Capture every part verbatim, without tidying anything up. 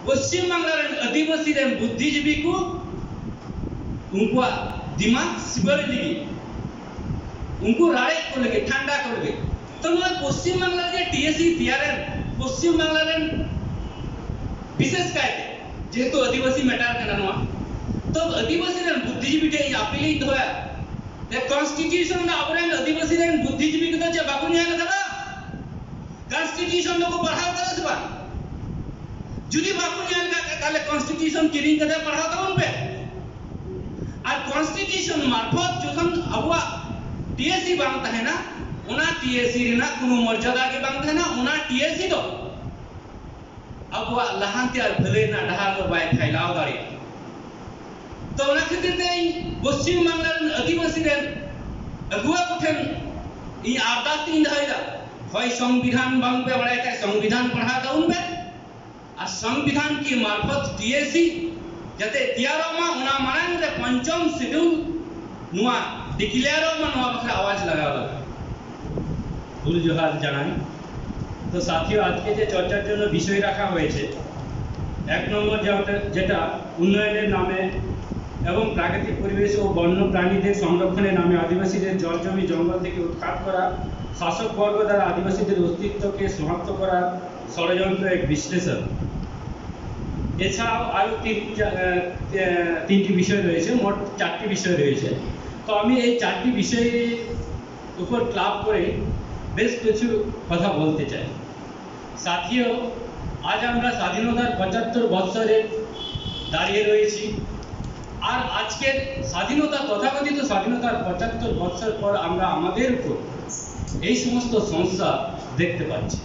ᱯᱚᱥᱪᱤᱢ ᱵᱟᱝᱞᱟ ᱨᱮᱱ ᱟᱹᱫᱤᱵᱟᱹᱥᱤ ᱨᱮᱱ ᱵᱩᱫᱽᱫᱷᱤᱡᱤᱵᱤ ᱠᱚ ᱩᱱᱠᱩᱣᱟᱜ ᱫᱤᱢᱟᱜᱽ ᱥᱤᱵᱟᱹᱲᱤ ᱞᱟᱹᱜᱤᱫ, ᱩᱱᱠᱩ ᱨᱟᱲᱮᱡ ᱠᱚ ᱞᱟᱹᱜᱤᱫ, ᱴᱷᱟᱱᱰᱟ ᱠᱚ ᱞᱟᱹᱜᱤᱫ᱾ ᱛᱚ ᱱᱚᱣᱟ ᱯᱚᱥᱪᱤᱢ ᱵᱟᱝᱞᱟ ᱨᱮ ᱴᱤᱮᱥᱤ ᱛᱮᱭᱟᱨ ᱨᱮᱱ, ᱯᱚᱥᱪᱤᱢ ᱵᱟᱝᱞᱟ ᱨᱮᱱ ᱵᱤᱥᱮᱥ ᱠᱟᱭᱛᱮ ᱡᱮᱦᱮᱛᱩ ᱟᱹᱫᱤᱵᱟᱹᱥᱤ ᱢᱮᱴᱟᱨ ᱠᱟᱱᱟ ᱱᱚᱣᱟ, ᱛᱚ ᱟᱹᱫᱤᱵᱟᱹᱥᱤ ᱨᱮᱱ ᱵᱩᱫᱽᱫᱷᱤᱡᱤᱵᱤ ᱴᱷᱮᱱ ᱤᱧ ᱟᱯᱤᱞ ᱤᱧ ᱫᱚᱦᱚᱭᱟ ᱡᱮ ᱠᱚᱱᱥᱴᱤᱴᱤᱭᱩᱥᱚᱱ ᱫᱚ ᱟᱵᱚᱨᱮᱱ ᱟᱹᱫᱤᱵᱟᱹᱥᱤ ᱨᱮᱱ ᱵᱩᱫᱽᱫᱷᱤᱡᱤᱵᱤ ᱠᱚᱫᱚ ᱪᱮᱫ ᱵᱟᱠᱚ ᱧᱮᱞ ᱟᱠᱟᱫᱟ? ᱠᱚᱱᱥᱴᱤᱴᱤᱭᱩᱥᱚᱱ ᱫᱚᱠᱚ ᱯᱟᱲᱦᱟᱣ ᱠᱟᱫᱟ ᱥᱮ ᱵᱟᱝ? ᱡᱩᱫᱤ ᱵᱟᱠᱚ ᱧᱮᱞ ᱟᱠᱟᱫ ᱠᱷᱟᱡ, ᱛᱟᱦᱞᱮ ᱠᱚᱱᱥᱴᱤᱴᱤᱭᱩᱥᱚᱱ ᱠᱤᱨᱤᱧ ᱠᱟᱛᱮ ᱯᱟᱲᱦᱟᱣ ᱛᱟᱵᱚᱱ ᱯᱮ᱾ ᱟᱨ ᱠᱚᱱᱥᱴᱤᱴᱤᱭᱩᱥᱚᱱ ᱢᱟᱨᱯᱷᱚᱛ ᱡᱚᱠᱷᱚᱱ ᱟᱵᱚᱣᱟᱜ ᱴᱤᱮᱥᱤ ᱵᱟᱝ ᱛᱟᱦᱮᱱᱟ, ᱚᱱᱟ ᱴᱤᱮᱥᱤ ᱨᱮᱱᱟᱜ ᱠᱳᱱᱳ ᱢᱚᱨᱡᱟᱫᱟ ᱜᱮ ᱵᱟᱝ ᱛᱟᱦᱮᱱᱟ᱾ ᱚᱱᱟ ᱴᱤᱮᱥᱤ ᱫᱚ ᱟᱵᱚᱣᱟᱜ ᱞᱟᱦᱟᱱᱛᱤ ᱟᱨ ᱵᱷᱟᱹᱞᱟᱹᱭ ᱨᱮᱱᱟᱜ ᱰᱟᱦᱟᱨ ᱫᱚ ᱵᱟᱭ ᱯᱷᱟᱭᱞᱟᱣ ᱫᱟᱲᱮᱭᱟᱜᱼᱟ᱾ ᱛᱚ ᱚᱱᱟ ᱠᱷᱟᱹᱛᱤᱨ ᱛᱮ ᱤᱧ ᱯᱚᱥᱪᱤᱢ ᱵᱟᱝᱞᱟ ᱨᱮᱱ ᱟᱹᱫᱤᱵᱟᱹᱥᱤ ᱨᱮᱱ ᱟᱹᱜᱩᱣᱟᱹ ᱠᱚᱴᱷᱮᱱ ᱤᱧ ᱟᱨᱫᱟᱥ ᱤᱧ ᱫᱚᱦᱚᱭᱮᱫᱟ, ᱦᱳᱭ ᱥᱚᱝᱵᱤᱫᱷᱟᱱ ᱵᱟᱝ ᱯᱮ ᱵᱟᱲᱟᱭ ᱠᱷᱟᱡ ᱥᱚᱝᱵᱤᱫᱷᱟᱱ ᱯᱟᱲᱦᱟᱣ ᱛᱟᱵᱚᱱ ᱯᱮ, ᱟᱨ ᱥᱚᱝᱵᱤᱫᱷᱟᱱ ᱠᱤ ᱢᱟᱨᱯᱷᱚᱛ ᱴᱤᱮᱥᱤ ᱡᱟᱛᱮ ᱛᱮᱭᱟᱨᱚᱜ ᱢᱟ, ᱚᱱᱟ ᱢᱟᱲᱟᱝ ᱨᱮ ᱯᱚᱧᱪᱚᱢ ᱥᱤᱰᱩᱞ ᱱᱚᱣᱟ ᱰᱤᱠᱞᱮᱭᱟᱨᱚᱜ ᱢᱟ, ᱱᱚᱣᱟ ᱵᱟᱠᱷᱨᱟ ᱟᱣᱟᱡ ᱞᱟᱜᱟᱣ ᱞᱟᱹᱜᱤᱫ᱾ ভুল জোহার জানাই। তো সাথীও, আজকে যে চর্চার জন্য বিষয় রাখা হয়েছে, এক নম্বর যেটা, যেটা উন্নয়নের নামে এবং প্রাকৃতিক পরিবেশ ও বন্য প্রাণীদের সংরক্ষণের নামে আদিবাসীদের জল জমি জঙ্গল থেকে উৎখাত করা, শাসক বর্গ দ্বারা আদিবাসীদের অস্তিত্বকে সমাপ্ত করার ষড়যন্ত্র এক বিশ্লেষণ। এছাড়াও আরও তিন চা-, আহ, আহ, তিনটি বিষয় রয়েছে, মোট চারটি বিষয় রয়েছে। তো আমি এই চারটি বিষয়ের উপর ক্লাব করে বেশ কিছু কথা বলতে চাই। সাথীও, আজ আমরা স্বাধীনতার পঁচাত্তর বৎসরে দাঁড়িয়ে রয়েছি। আর আজকের স্বাধীনতা, তথাকথিত স্বাধীনতার পঁচাত্তর বৎসর পর আমরা আমাদের উপর এই সমস্ত সমস্যা দেখতে পাচ্ছি।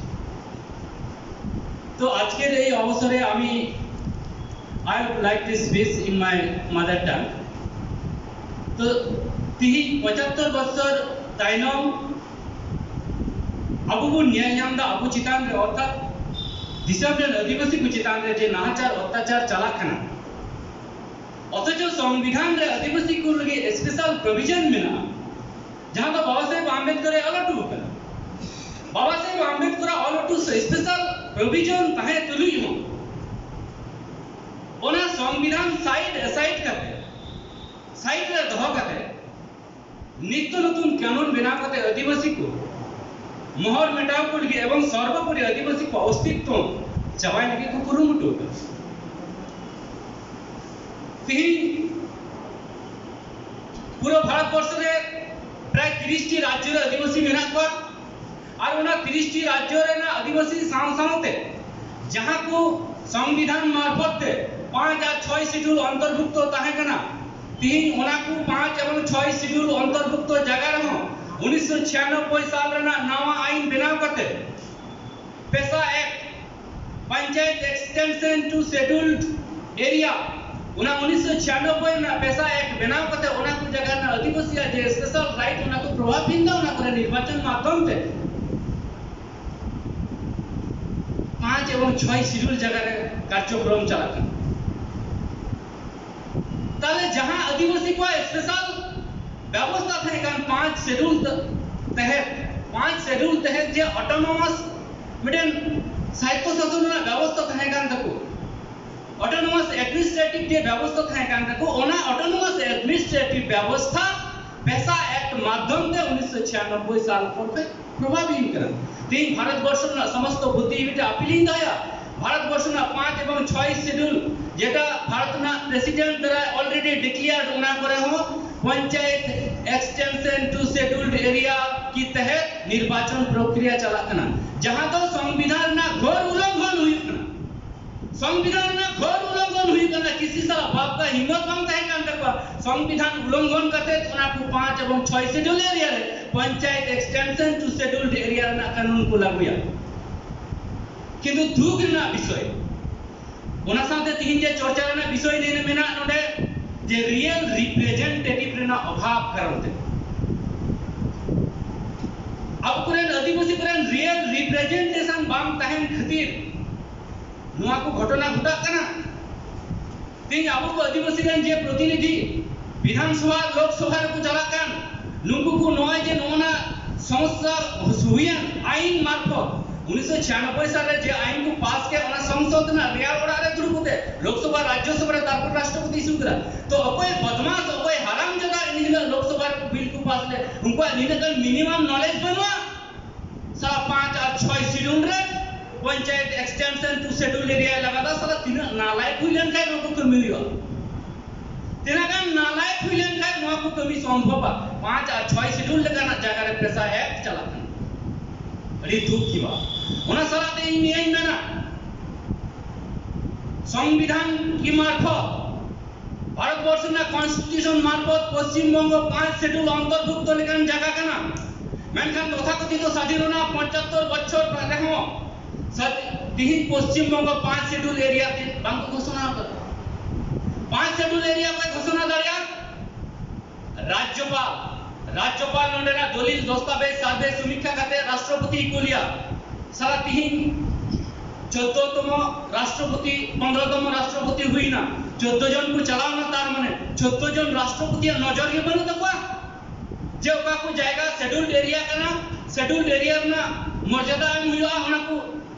তো আজকের এই অবসরে আমি, I would like to speak in my mother tongue. ᱛᱚ ᱛᱤᱦᱤᱧ ᱯᱚᱸᱪᱟᱛᱛᱚᱨ ᱵᱚᱪᱷᱚᱨ ᱛᱟᱭᱱᱚᱢ ᱟᱵᱚ ᱵᱚᱱ ᱧᱮᱞ ᱧᱟᱢ ᱮᱫᱟ ᱟᱵᱚ ᱪᱮᱛᱟᱱ ᱨᱮ, ᱚᱨᱛᱷᱟᱛ ᱫᱤᱥᱚᱢ ᱨᱮᱱ ᱟᱹᱫᱤᱵᱟᱹᱥᱤ ᱠᱚ ᱪᱮᱛᱟᱱ ᱨᱮ ᱡᱮ ᱱᱟᱦᱟᱪᱟᱨ ᱚᱛᱛᱟᱪᱟᱨ ᱪᱟᱞᱟᱜ ᱠᱟᱱᱟ, ᱚᱛᱷᱚᱪᱚ ᱥᱚᱝᱵᱤᱫᱷᱟᱱ ᱨᱮ ᱟᱹᱫᱤᱵᱟᱹᱥᱤ ᱠᱚ ᱞᱟᱹᱜᱤᱫ ᱥᱯᱮᱥᱟᱞ ᱯᱨᱚᱵᱷᱤᱡᱚᱱ ᱢᱮᱱᱟᱜᱼᱟ, ᱡᱟᱦᱟᱸ ᱫᱚ ᱵᱟᱵᱟ ᱥᱟᱦᱮᱵᱽ ᱟᱢᱵᱮᱫᱠᱚᱨ ᱮ ᱚᱞ ᱦᱚᱴᱚ ᱟᱠᱟᱫᱟ᱾ ᱵᱟᱵᱟ ᱥᱟᱦᱮᱵᱽ ᱟᱢᱵᱮᱫᱠᱚᱨ ᱟᱜ ᱚᱞ ᱦᱚᱴᱚ ᱥᱯᱮᱥᱟᱞ ᱯᱨᱚᱵᱷᱤᱡᱚᱱ ᱛᱟᱦᱮᱸ ᱛᱩᱞᱩᱡ ᱦᱚᱸ ᱥᱚᱝᱵᱤᱫᱷᱟᱱ ᱥᱟᱭᱤᱰ ᱮᱥᱟᱭᱤᱰ ᱠᱟᱛᱮ, ᱥᱟᱭᱤᱰ ᱨᱮ ᱫᱚᱦᱚ ᱠᱟᱛᱮ, ᱱᱤᱛᱭᱚ ᱱᱚᱛᱩᱱ ᱠᱟᱹᱱᱩᱱ ᱵᱮᱱᱟᱣ ᱠᱟᱛᱮ ᱟᱹᱫᱤᱵᱟᱹᱥᱤ ᱠᱚ ᱢᱚᱦᱚᱨ ᱢᱮᱴᱟᱣ ᱠᱚ ᱞᱟᱹᱜᱤᱫ ᱮᱵᱚᱝ ᱥᱚᱨᱵᱚᱯᱚᱨᱤ ᱟᱹᱫᱤᱵᱟᱹᱥᱤ ᱠᱚᱣᱟᱜ ᱚᱥᱛᱤᱛᱛᱚ ᱪᱟᱵᱟᱭ ᱞᱟᱹᱜᱤᱫ ᱠᱚ ᱠᱩᱨᱩᱢᱩᱴᱩ ᱟᱠᱟᱫᱟ᱾ ᱛᱤᱦᱤᱧ ᱯᱩᱨᱟᱹ ᱵᱷᱟᱨᱚᱛ ᱵᱚᱨᱥᱚ ᱨᱮ ᱯᱨᱟᱭ ᱛᱤᱨᱤᱥ ᱴᱤ ᱨᱟᱡᱽᱡᱚ ᱨᱮ ᱟᱹᱫᱤᱵᱟᱹᱥᱤ ᱢᱮᱱᱟᱜ ᱠᱚᱣᱟ᱾ ᱟᱨ ᱚᱱᱟ ᱛᱤᱨᱤᱥ ᱴᱤ ᱨᱟᱡᱽᱡᱚ ᱨᱮᱱᱟᱜ ᱟᱹᱫᱤᱵᱟᱹᱥᱤ ᱥᱟᱶ ᱥᱟᱶᱛᱮ ᱡᱟᱦᱟᱸ ᱠᱚ ᱥᱚᱝᱵᱤᱫᱷᱟᱱ ᱢᱟᱨᱯᱷᱚᱛ ᱛᱮ ᱯᱟᱸᱪ ᱟᱨ ᱪᱷᱚᱭ ᱥᱤᱰᱩᱞ ᱚᱱᱛᱚᱨᱵᱷᱩᱠᱛᱚ ᱛᱟᱦᱮᱸ ᱠᱟᱱᱟ, ᱛᱤᱦᱤᱧ ᱚᱱᱟ ᱠᱚ ᱯᱟᱸᱪ ᱮᱵᱚᱝ ᱪᱷᱚᱭ ᱥᱤᱰᱩᱞ ᱚᱱᱛᱚᱨᱵᱷᱩᱠᱛᱚ ᱡᱟᱭᱜᱟ ᱨᱮᱦᱚᱸ ᱩᱱᱤᱥᱥᱚ ᱪᱷᱤᱭᱟᱱᱚᱵᱵᱳᱭ ᱥᱟᱞ ᱨᱮᱱᱟᱜ ᱱᱟᱣᱟ ᱟᱭᱤᱱ ᱵᱮᱱᱟᱣ ᱠᱟᱛᱮ ᱯᱮᱥᱟ act, Panchayat Extension to Scheduled Area, ᱚᱱᱟ ᱩᱱᱤᱥᱥᱚ ᱪᱷᱤᱭᱟᱱᱚᱵᱵᱳᱭ ᱨᱮᱱᱟᱜ ᱯᱮᱥᱟ ᱮᱠᱴ ᱵᱮᱱᱟᱣ ᱠᱟᱛᱮ ᱚᱱᱟ ᱠᱚ ᱡᱟᱭᱜᱟ ᱨᱮᱱᱟᱜ ᱟᱹᱫᱤᱵᱟᱹᱥᱤᱭᱟᱜ ᱡᱮ ᱥᱯᱮᱥᱟᱞ ᱨᱟᱭᱤᱴ, ᱚᱱᱟ ᱠᱚ ᱯᱨᱚᱵᱷᱟᱵᱤᱛ ᱮᱫᱟ, ᱚᱱᱟ ᱠᱚᱨᱮ ᱱᱤᱨᱵᱟᱪᱚᱱ ᱢᱟᱫᱽᱫᱷᱚᱢ ᱛᱮ ᱯᱟᱸᱪ ᱮᱵᱚᱝ ᱪᱷᱚᱭ ᱥᱤᱰᱩᱞ ᱡᱟᱭᱜᱟ ᱨᱮ ᱠᱟᱨᱡᱚᱠᱨᱚᱢ ᱪᱟᱞᱟᱜ ᱠᱟᱱᱟ᱾ ᱛᱟᱦᱞᱮ ᱡᱟᱦᱟᱸ ᱟᱹᱫᱤᱵᱟᱹᱥᱤ ᱠᱚᱣᱟᱜ ᱥᱯᱮᱥᱟᱞ ᱵᱮᱵᱚᱥᱛᱟ ᱛᱟᱦᱮᱸ ᱠᱟᱱ ᱯᱟᱸᱪ ᱥᱤᱰᱩᱞ ᱛᱮ-, ᱛᱮᱦᱮᱫ, ᱯᱟᱸᱪ ᱥᱤᱰᱩᱞ ᱛᱮᱦᱮᱫ ᱡᱮ ᱚᱴᱳᱱᱚᱢᱟᱥ ᱢᱤᱫᱴᱮᱱ ᱥᱟᱭᱤᱛᱛᱚ ᱥᱟᱥᱚᱱ ᱨᱮᱱᱟᱜ ᱵᱮᱵᱚᱥᱛᱟ ᱛᱟᱦᱮᱸ ᱠᱟᱱ ᱛᱟᱠᱚ, ᱚᱴᱳᱱᱚᱢᱟᱥ ᱮᱰᱢᱤᱱᱤᱥᱴᱨᱮᱴᱤᱵᱷ ᱡᱮ ᱵᱮᱵᱚᱥᱛᱟ ᱛᱟᱦᱮᱸ ᱠᱟᱱ ᱛᱟᱠᱚ, ᱚᱱᱟ ᱚᱴᱳᱱᱚᱢᱟᱥ ᱮᱰᱢᱤᱱᱤᱥᱴᱨᱮᱴᱤᱵᱷ ᱵᱮᱵᱚᱥᱛᱷᱟ ᱯᱮᱥᱟ ᱮᱠᱴ ᱢᱟᱫᱽᱫᱷᱚᱢ ᱛᱮ ᱩᱱᱤᱥᱥᱚ ᱪᱷᱤᱭᱟᱱᱚᱵᱵᱳᱭ ᱥᱟᱞ ᱯᱚᱨ ᱠᱷᱚᱱ ᱯᱨᱚᱵᱷᱟᱵᱤᱛ ᱠᱟᱱᱟ᱾ ᱛᱮᱦᱮᱧ ᱵᱷᱟᱨᱚᱛ ᱵᱚᱨᱥᱚ ᱨᱮᱱᱟᱜ ᱥᱚᱢᱚᱥᱛᱚ ᱵᱩᱫᱽᱫᱷᱤᱡᱤᱵᱤ ᱴᱷᱮᱱ ᱟᱯᱤᱞ ᱤᱧ ᱫᱚᱦᱚᱭᱟ, ᱵᱷᱟᱨᱚᱛ ᱵᱚᱨᱥᱚ ᱨᱮᱱᱟᱜ ᱯᱟᱸᱪ ᱮᱵᱚᱝ ᱪᱷᱚᱭ ᱥᱤᱰᱩᱞ, ᱡᱮᱴᱟ ᱵᱷᱟᱨᱚᱛ ᱨᱮᱱᱟᱜ ᱯᱨᱮᱥᱤᱰᱮᱱᱴ ᱫᱟᱨᱟᱭ already declared, ᱚᱱᱟ ᱠᱚᱨᱮ ᱦᱚᱸ panchayat extension to scheduled area ᱠᱤ ᱛᱮᱦᱮᱫ ᱱᱤᱨᱵᱟᱪᱚᱱ ᱯᱨᱚᱠᱨᱤᱭᱟ ᱪᱟᱞᱟᱜ ᱠᱟᱱᱟ, ᱡᱟᱦᱟᱸ ᱫᱚ ᱥᱚᱝᱵᱤᱫᱷᱟᱱ ᱨᱮᱱᱟᱜ ᱜᱷᱳᱨ ᱩᱞᱞᱚᱝᱜᱷᱚᱱ ᱦᱩᱭᱩᱜ ᱠᱟᱱᱟ᱾ ᱥᱚᱝᱵᱤᱫᱷᱟᱱ ᱨᱮᱱᱟᱜ ᱜᱷᱳᱨ ᱩᱞᱞᱚᱝᱜᱷᱚᱱ ᱦᱩᱭᱩᱜ ᱠᱟᱱᱟ᱾ ᱠᱤᱥᱤ ᱥᱟᱞᱟ ᱵᱟᱯ ᱠᱟ ᱦᱤᱢᱢᱚᱛ ᱵᱟᱝ ᱛᱟᱦᱮᱸ ᱠᱟᱱ ᱛᱟᱠᱚᱣᱟ ᱥᱚᱝᱵᱤᱫᱷᱟᱱ ᱩᱞᱞᱚᱝᱜᱷᱚᱱ ᱠᱟᱛᱮ ᱚᱱᱟ ᱠᱚ ᱯᱟᱸᱪ ᱮᱵᱚᱝ ᱪᱷᱚᱭ ᱥᱤᱰᱩᱞ ᱮᱨᱤᱭᱟ ᱨᱮ panchayat extension to scheduled area ᱨᱮᱱᱟᱜ ᱠᱟᱹᱱᱩᱱ ᱠᱚ ᱞᱟᱹᱜᱩᱭᱟ᱾ ᱠᱤᱱᱛᱩ ᱫᱩᱠ ᱨᱮᱱᱟᱜ ᱵᱤᱥᱚᱭ, ᱚᱱᱟ ᱥᱟᱶᱛᱮ ᱛᱤᱦᱤᱧ ᱡᱮ ᱪᱚᱨᱪᱟ ᱨᱮᱱᱟᱜ ᱵᱤᱥᱚᱭ ᱱᱤᱭᱟᱹ ᱢᱮᱱᱟᱜ ᱱᱚᱰᱮ, ᱡᱮ ᱨᱤᱭᱮᱞ ᱨᱤᱯᱨᱮᱡᱮᱱᱴᱮᱴᱤᱵᱷ ᱨᱮᱱᱟᱜ ᱚᱵᱷᱟᱵ ᱠᱟᱨᱚᱱ ᱛᱮ ᱟᱵᱚ ᱠᱚᱨᱮᱱ ᱟᱹᱫᱤᱵᱟᱹᱥᱤ ᱠᱚᱨᱮᱱ ᱨᱤᱭᱮᱞ ᱨᱤᱯᱨᱮᱡᱮᱱᱴᱮᱥᱚᱱ ᱵᱟᱝ ᱛᱟᱦᱮᱱ ᱠᱷᱟᱹᱛᱤᱨ ᱱᱚᱣᱟ ᱠᱚ ᱜᱷᱚᱴᱚᱱᱟ ᱜᱷᱚᱴᱟᱜ ᱠᱟᱱᱟ᱾ ᱛᱮᱦᱮᱧ ᱟᱵᱚ ᱠᱚ ᱟᱹᱫᱤᱵᱟᱹᱥᱤ ᱨᱮᱱ ᱡᱮ ᱯᱨᱚᱛᱤᱱᱤᱫᱷᱤ ᱵᱤᱫᱷᱟᱱ ᱥᱚᱵᱷᱟ, ᱞᱳᱠ ᱥᱚᱵᱷᱟ ᱨᱮᱠᱚ ᱪᱟᱞᱟᱜ ᱠᱟᱱ, ᱱᱩᱠᱩ ᱠᱚ ᱱᱚᱜᱼᱚᱭ ᱡᱮ ᱱᱚᱜᱼᱚ ᱱᱟ ᱥᱚᱢᱚᱥᱥᱟ ᱦᱩᱭᱮᱱ ᱟᱭᱤᱱ ᱢᱟᱨᱯᱷᱚᱛ, ᱩᱱᱤᱥᱥᱚ ᱪᱷᱤᱭᱟᱱᱚᱵᱵᱳᱭ ᱥᱟᱞ ᱨᱮ ᱡᱮ ᱟᱭᱤᱱ ᱠᱚ ᱯᱟᱥ ᱠᱮᱫ, ᱚᱱᱟ ᱥᱚᱝᱥᱚᱫ ᱨᱮᱱᱟᱜ ᱨᱮᱭᱟᱲ ᱚᱲᱟᱜ ᱨᱮ ᱫᱩᱲᱩᱵ ᱠᱟᱛᱮ ᱞᱳᱠᱥᱚᱵᱷᱟ, ᱨᱟᱡᱽᱭᱚᱥᱚᱵᱷᱟ ᱨᱮ, ᱛᱟᱨᱯᱚᱨ ᱨᱟᱥᱴᱨᱚᱯᱚᱛᱤ ᱤᱥᱩ ᱠᱮᱫᱟ᱾ ᱛᱚ ᱚᱠᱚᱭ ᱵᱚᱫᱢᱟᱥ, ᱚᱠᱚᱭ ᱦᱟᱨᱟᱢ ᱡᱟᱫᱟ ᱤᱱ ᱦᱤᱞᱳᱜ ᱞᱳᱠᱥᱚᱵᱷᱟ ᱨᱮ ᱵᱤᱞ ᱠᱚ ᱯᱟᱥ ᱞᱮᱫ? ᱩᱱᱠᱩᱣᱟᱜ ᱱᱤᱱᱟᱹᱜ ᱜᱟᱱ ᱢᱤᱱᱤᱢᱟᱢ ᱱᱚᱞᱮᱡᱽ ᱵᱟᱹᱱᱩᱜᱼᱟ? ᱥᱟᱞᱟ ᱯᱟᱸᱪ ᱟᱨ ᱪᱷᱚᱭ ᱥᱤᱰᱩᱞ ᱨᱮ panchayat extension to schedule area ᱞᱟᱜᱟᱫᱟ᱾ ᱥᱟᱞᱟ ᱛᱤᱱᱟᱹᱜ ᱱᱟᱞᱟᱭᱮᱠ ᱦᱩᱭ ᱞᱮᱱᱠᱷᱟᱱ ᱱᱚᱣᱟ ᱠᱚ ᱠᱟᱹᱢᱤ ᱦᱩᱭᱩᱜᱼᱟ? ᱛᱤᱱᱟᱹᱜ ᱜᱟᱱ ᱱᱟᱞᱟᱭᱮᱠ ᱦᱩᱭ ᱞᱮᱱᱠᱷᱟᱱ ᱱᱚᱣᱟ ᱠᱚ ᱠᱟᱹᱢᱤ ᱥᱚᱢᱵᱷᱚᱵᱟ? ᱯᱟᱸᱪ ᱟᱨ ᱪᱷᱚᱭ ᱥᱤᱰᱩᱞ ᱞᱮᱠᱟᱱᱟᱜ ᱡᱟᱭᱜᱟ ᱨᱮ ᱯᱮᱥᱟ ᱮᱠᱴ ᱪᱟᱞᱟᱜ ᱠᱟᱱᱟ᱾ ᱟᱹᱰᱤ ᱫᱩᱠ ᱜᱮ ᱵᱟ᱾ ᱚᱱᱟ ᱥᱟᱞᱟᱜ ᱛᱮ ᱤᱧ ᱱᱤᱭᱟᱹᱧ ᱢᱮᱱᱟ, ᱥᱚᱝᱵᱤᱫᱷᱟᱱ ᱠᱤ ᱢᱟᱨᱯᱷᱚᱛ, ᱵᱷᱟᱨᱚᱛ ᱵᱚᱨᱥ ᱨᱮᱱᱟᱜ ᱠᱚᱱᱥᱴᱤᱴᱤᱭᱩᱥᱚᱱ ᱢᱟᱨᱯᱷᱚᱛ ᱯᱚᱥᱪᱤᱢ ᱵᱚᱝᱜᱚ ᱯᱟᱸᱪ ᱥᱤᱰᱩᱞ ᱚᱱᱛᱚᱨᱵᱷᱩᱠᱛᱚ ᱞᱮᱠᱟᱱ ᱡᱟᱭᱜᱟ ᱠᱟᱱᱟ᱾ ᱢᱮᱱᱠᱷᱟᱱ ᱛᱚᱛᱷᱟᱠᱚᱛᱷᱤᱛ ᱥᱟᱫᱷᱤᱱ ᱨᱮᱱᱟᱜ ᱯᱚᱸᱪᱟᱛᱛᱳᱨ ᱵᱚᱪᱷᱚᱨ ᱨᱮᱦᱚᱸ ᱥᱟᱫ-, ᱛᱤᱦᱤᱧ ᱯᱚᱥᱪᱤᱢ ᱵᱚᱝᱜᱚ ᱯᱟᱸᱪ ᱥᱤᱰᱩᱞ ᱮᱨᱤᱭᱟ ᱛᱮ ᱵᱟᱝ ᱠᱚ ᱜᱷᱳᱥᱚᱱᱟ ᱟᱠᱟᱫᱟ᱾ ᱯᱟᱸᱪ ᱥᱤᱰᱩᱞ ᱮᱨᱤᱭᱟ ᱚᱠᱚᱭ ᱜᱷᱳᱥᱚᱱᱟ ᱫᱟᱲᱮᱭᱟᱜᱼᱟ? ᱨᱟᱡᱽᱡᱚᱯᱟᱞ᱾ ᱨᱟᱡᱽᱡᱚᱯᱟᱞ ᱱᱚᱰᱮᱱᱟᱜ ᱫᱚᱞᱤᱞ ᱫᱚᱥᱛᱟᱵᱮᱡᱽ ᱥᱟᱨᱵᱷᱮ ᱥᱚᱢᱤᱠᱠᱷᱟ ᱠᱟᱛᱮ ᱨᱟᱥᱴᱨᱚᱯᱚᱛᱤᱭ ᱠᱩᱞᱤᱭᱟ᱾ ᱥᱟᱞᱟ ᱛᱤᱦᱤᱧ ᱪᱳᱫᱫᱳ ᱛᱚᱢᱚ ᱨᱟᱥᱴᱨᱚᱯᱚᱛᱤ, ᱯᱚᱱᱫᱽᱨᱚ ᱛᱚᱢᱚ ᱨᱟᱥᱴᱨᱚᱯᱚᱛᱤ ᱦᱩᱭᱱᱟ, ᱪᱳᱫᱫᱳ ᱡᱚᱱ ᱠᱚ ᱪᱟᱞᱟᱣᱱᱟ, ᱛᱟᱨ ᱢᱟᱱᱮ ᱪᱳᱫᱫᱳ ᱡᱚᱱ ᱨᱟᱥᱴᱨᱚᱯᱚᱛᱤᱭᱟᱜ ᱱᱚᱡᱚᱨ ᱜᱮ ᱵᱟᱹᱱᱩᱜ ᱛᱟᱠᱚᱣᱟ ᱡᱮ ᱚᱠᱟ ᱠᱚ ᱡᱟᱭᱜᱟ ᱥᱮᱰᱩᱞᱰ ᱮᱨᱤᱭᱟ ᱠᱟᱱᱟ, ᱥᱮᱰᱩᱞᱰ ᱮᱨᱤᱭᱟ ᱨᱮᱱᱟᱜ ᱢᱚᱨᱡᱟᱫᱟ ᱮᱢ ᱦᱩᱭᱩᱜᱼᱟ᱾ ᱚᱱᱟ ᱠᱚ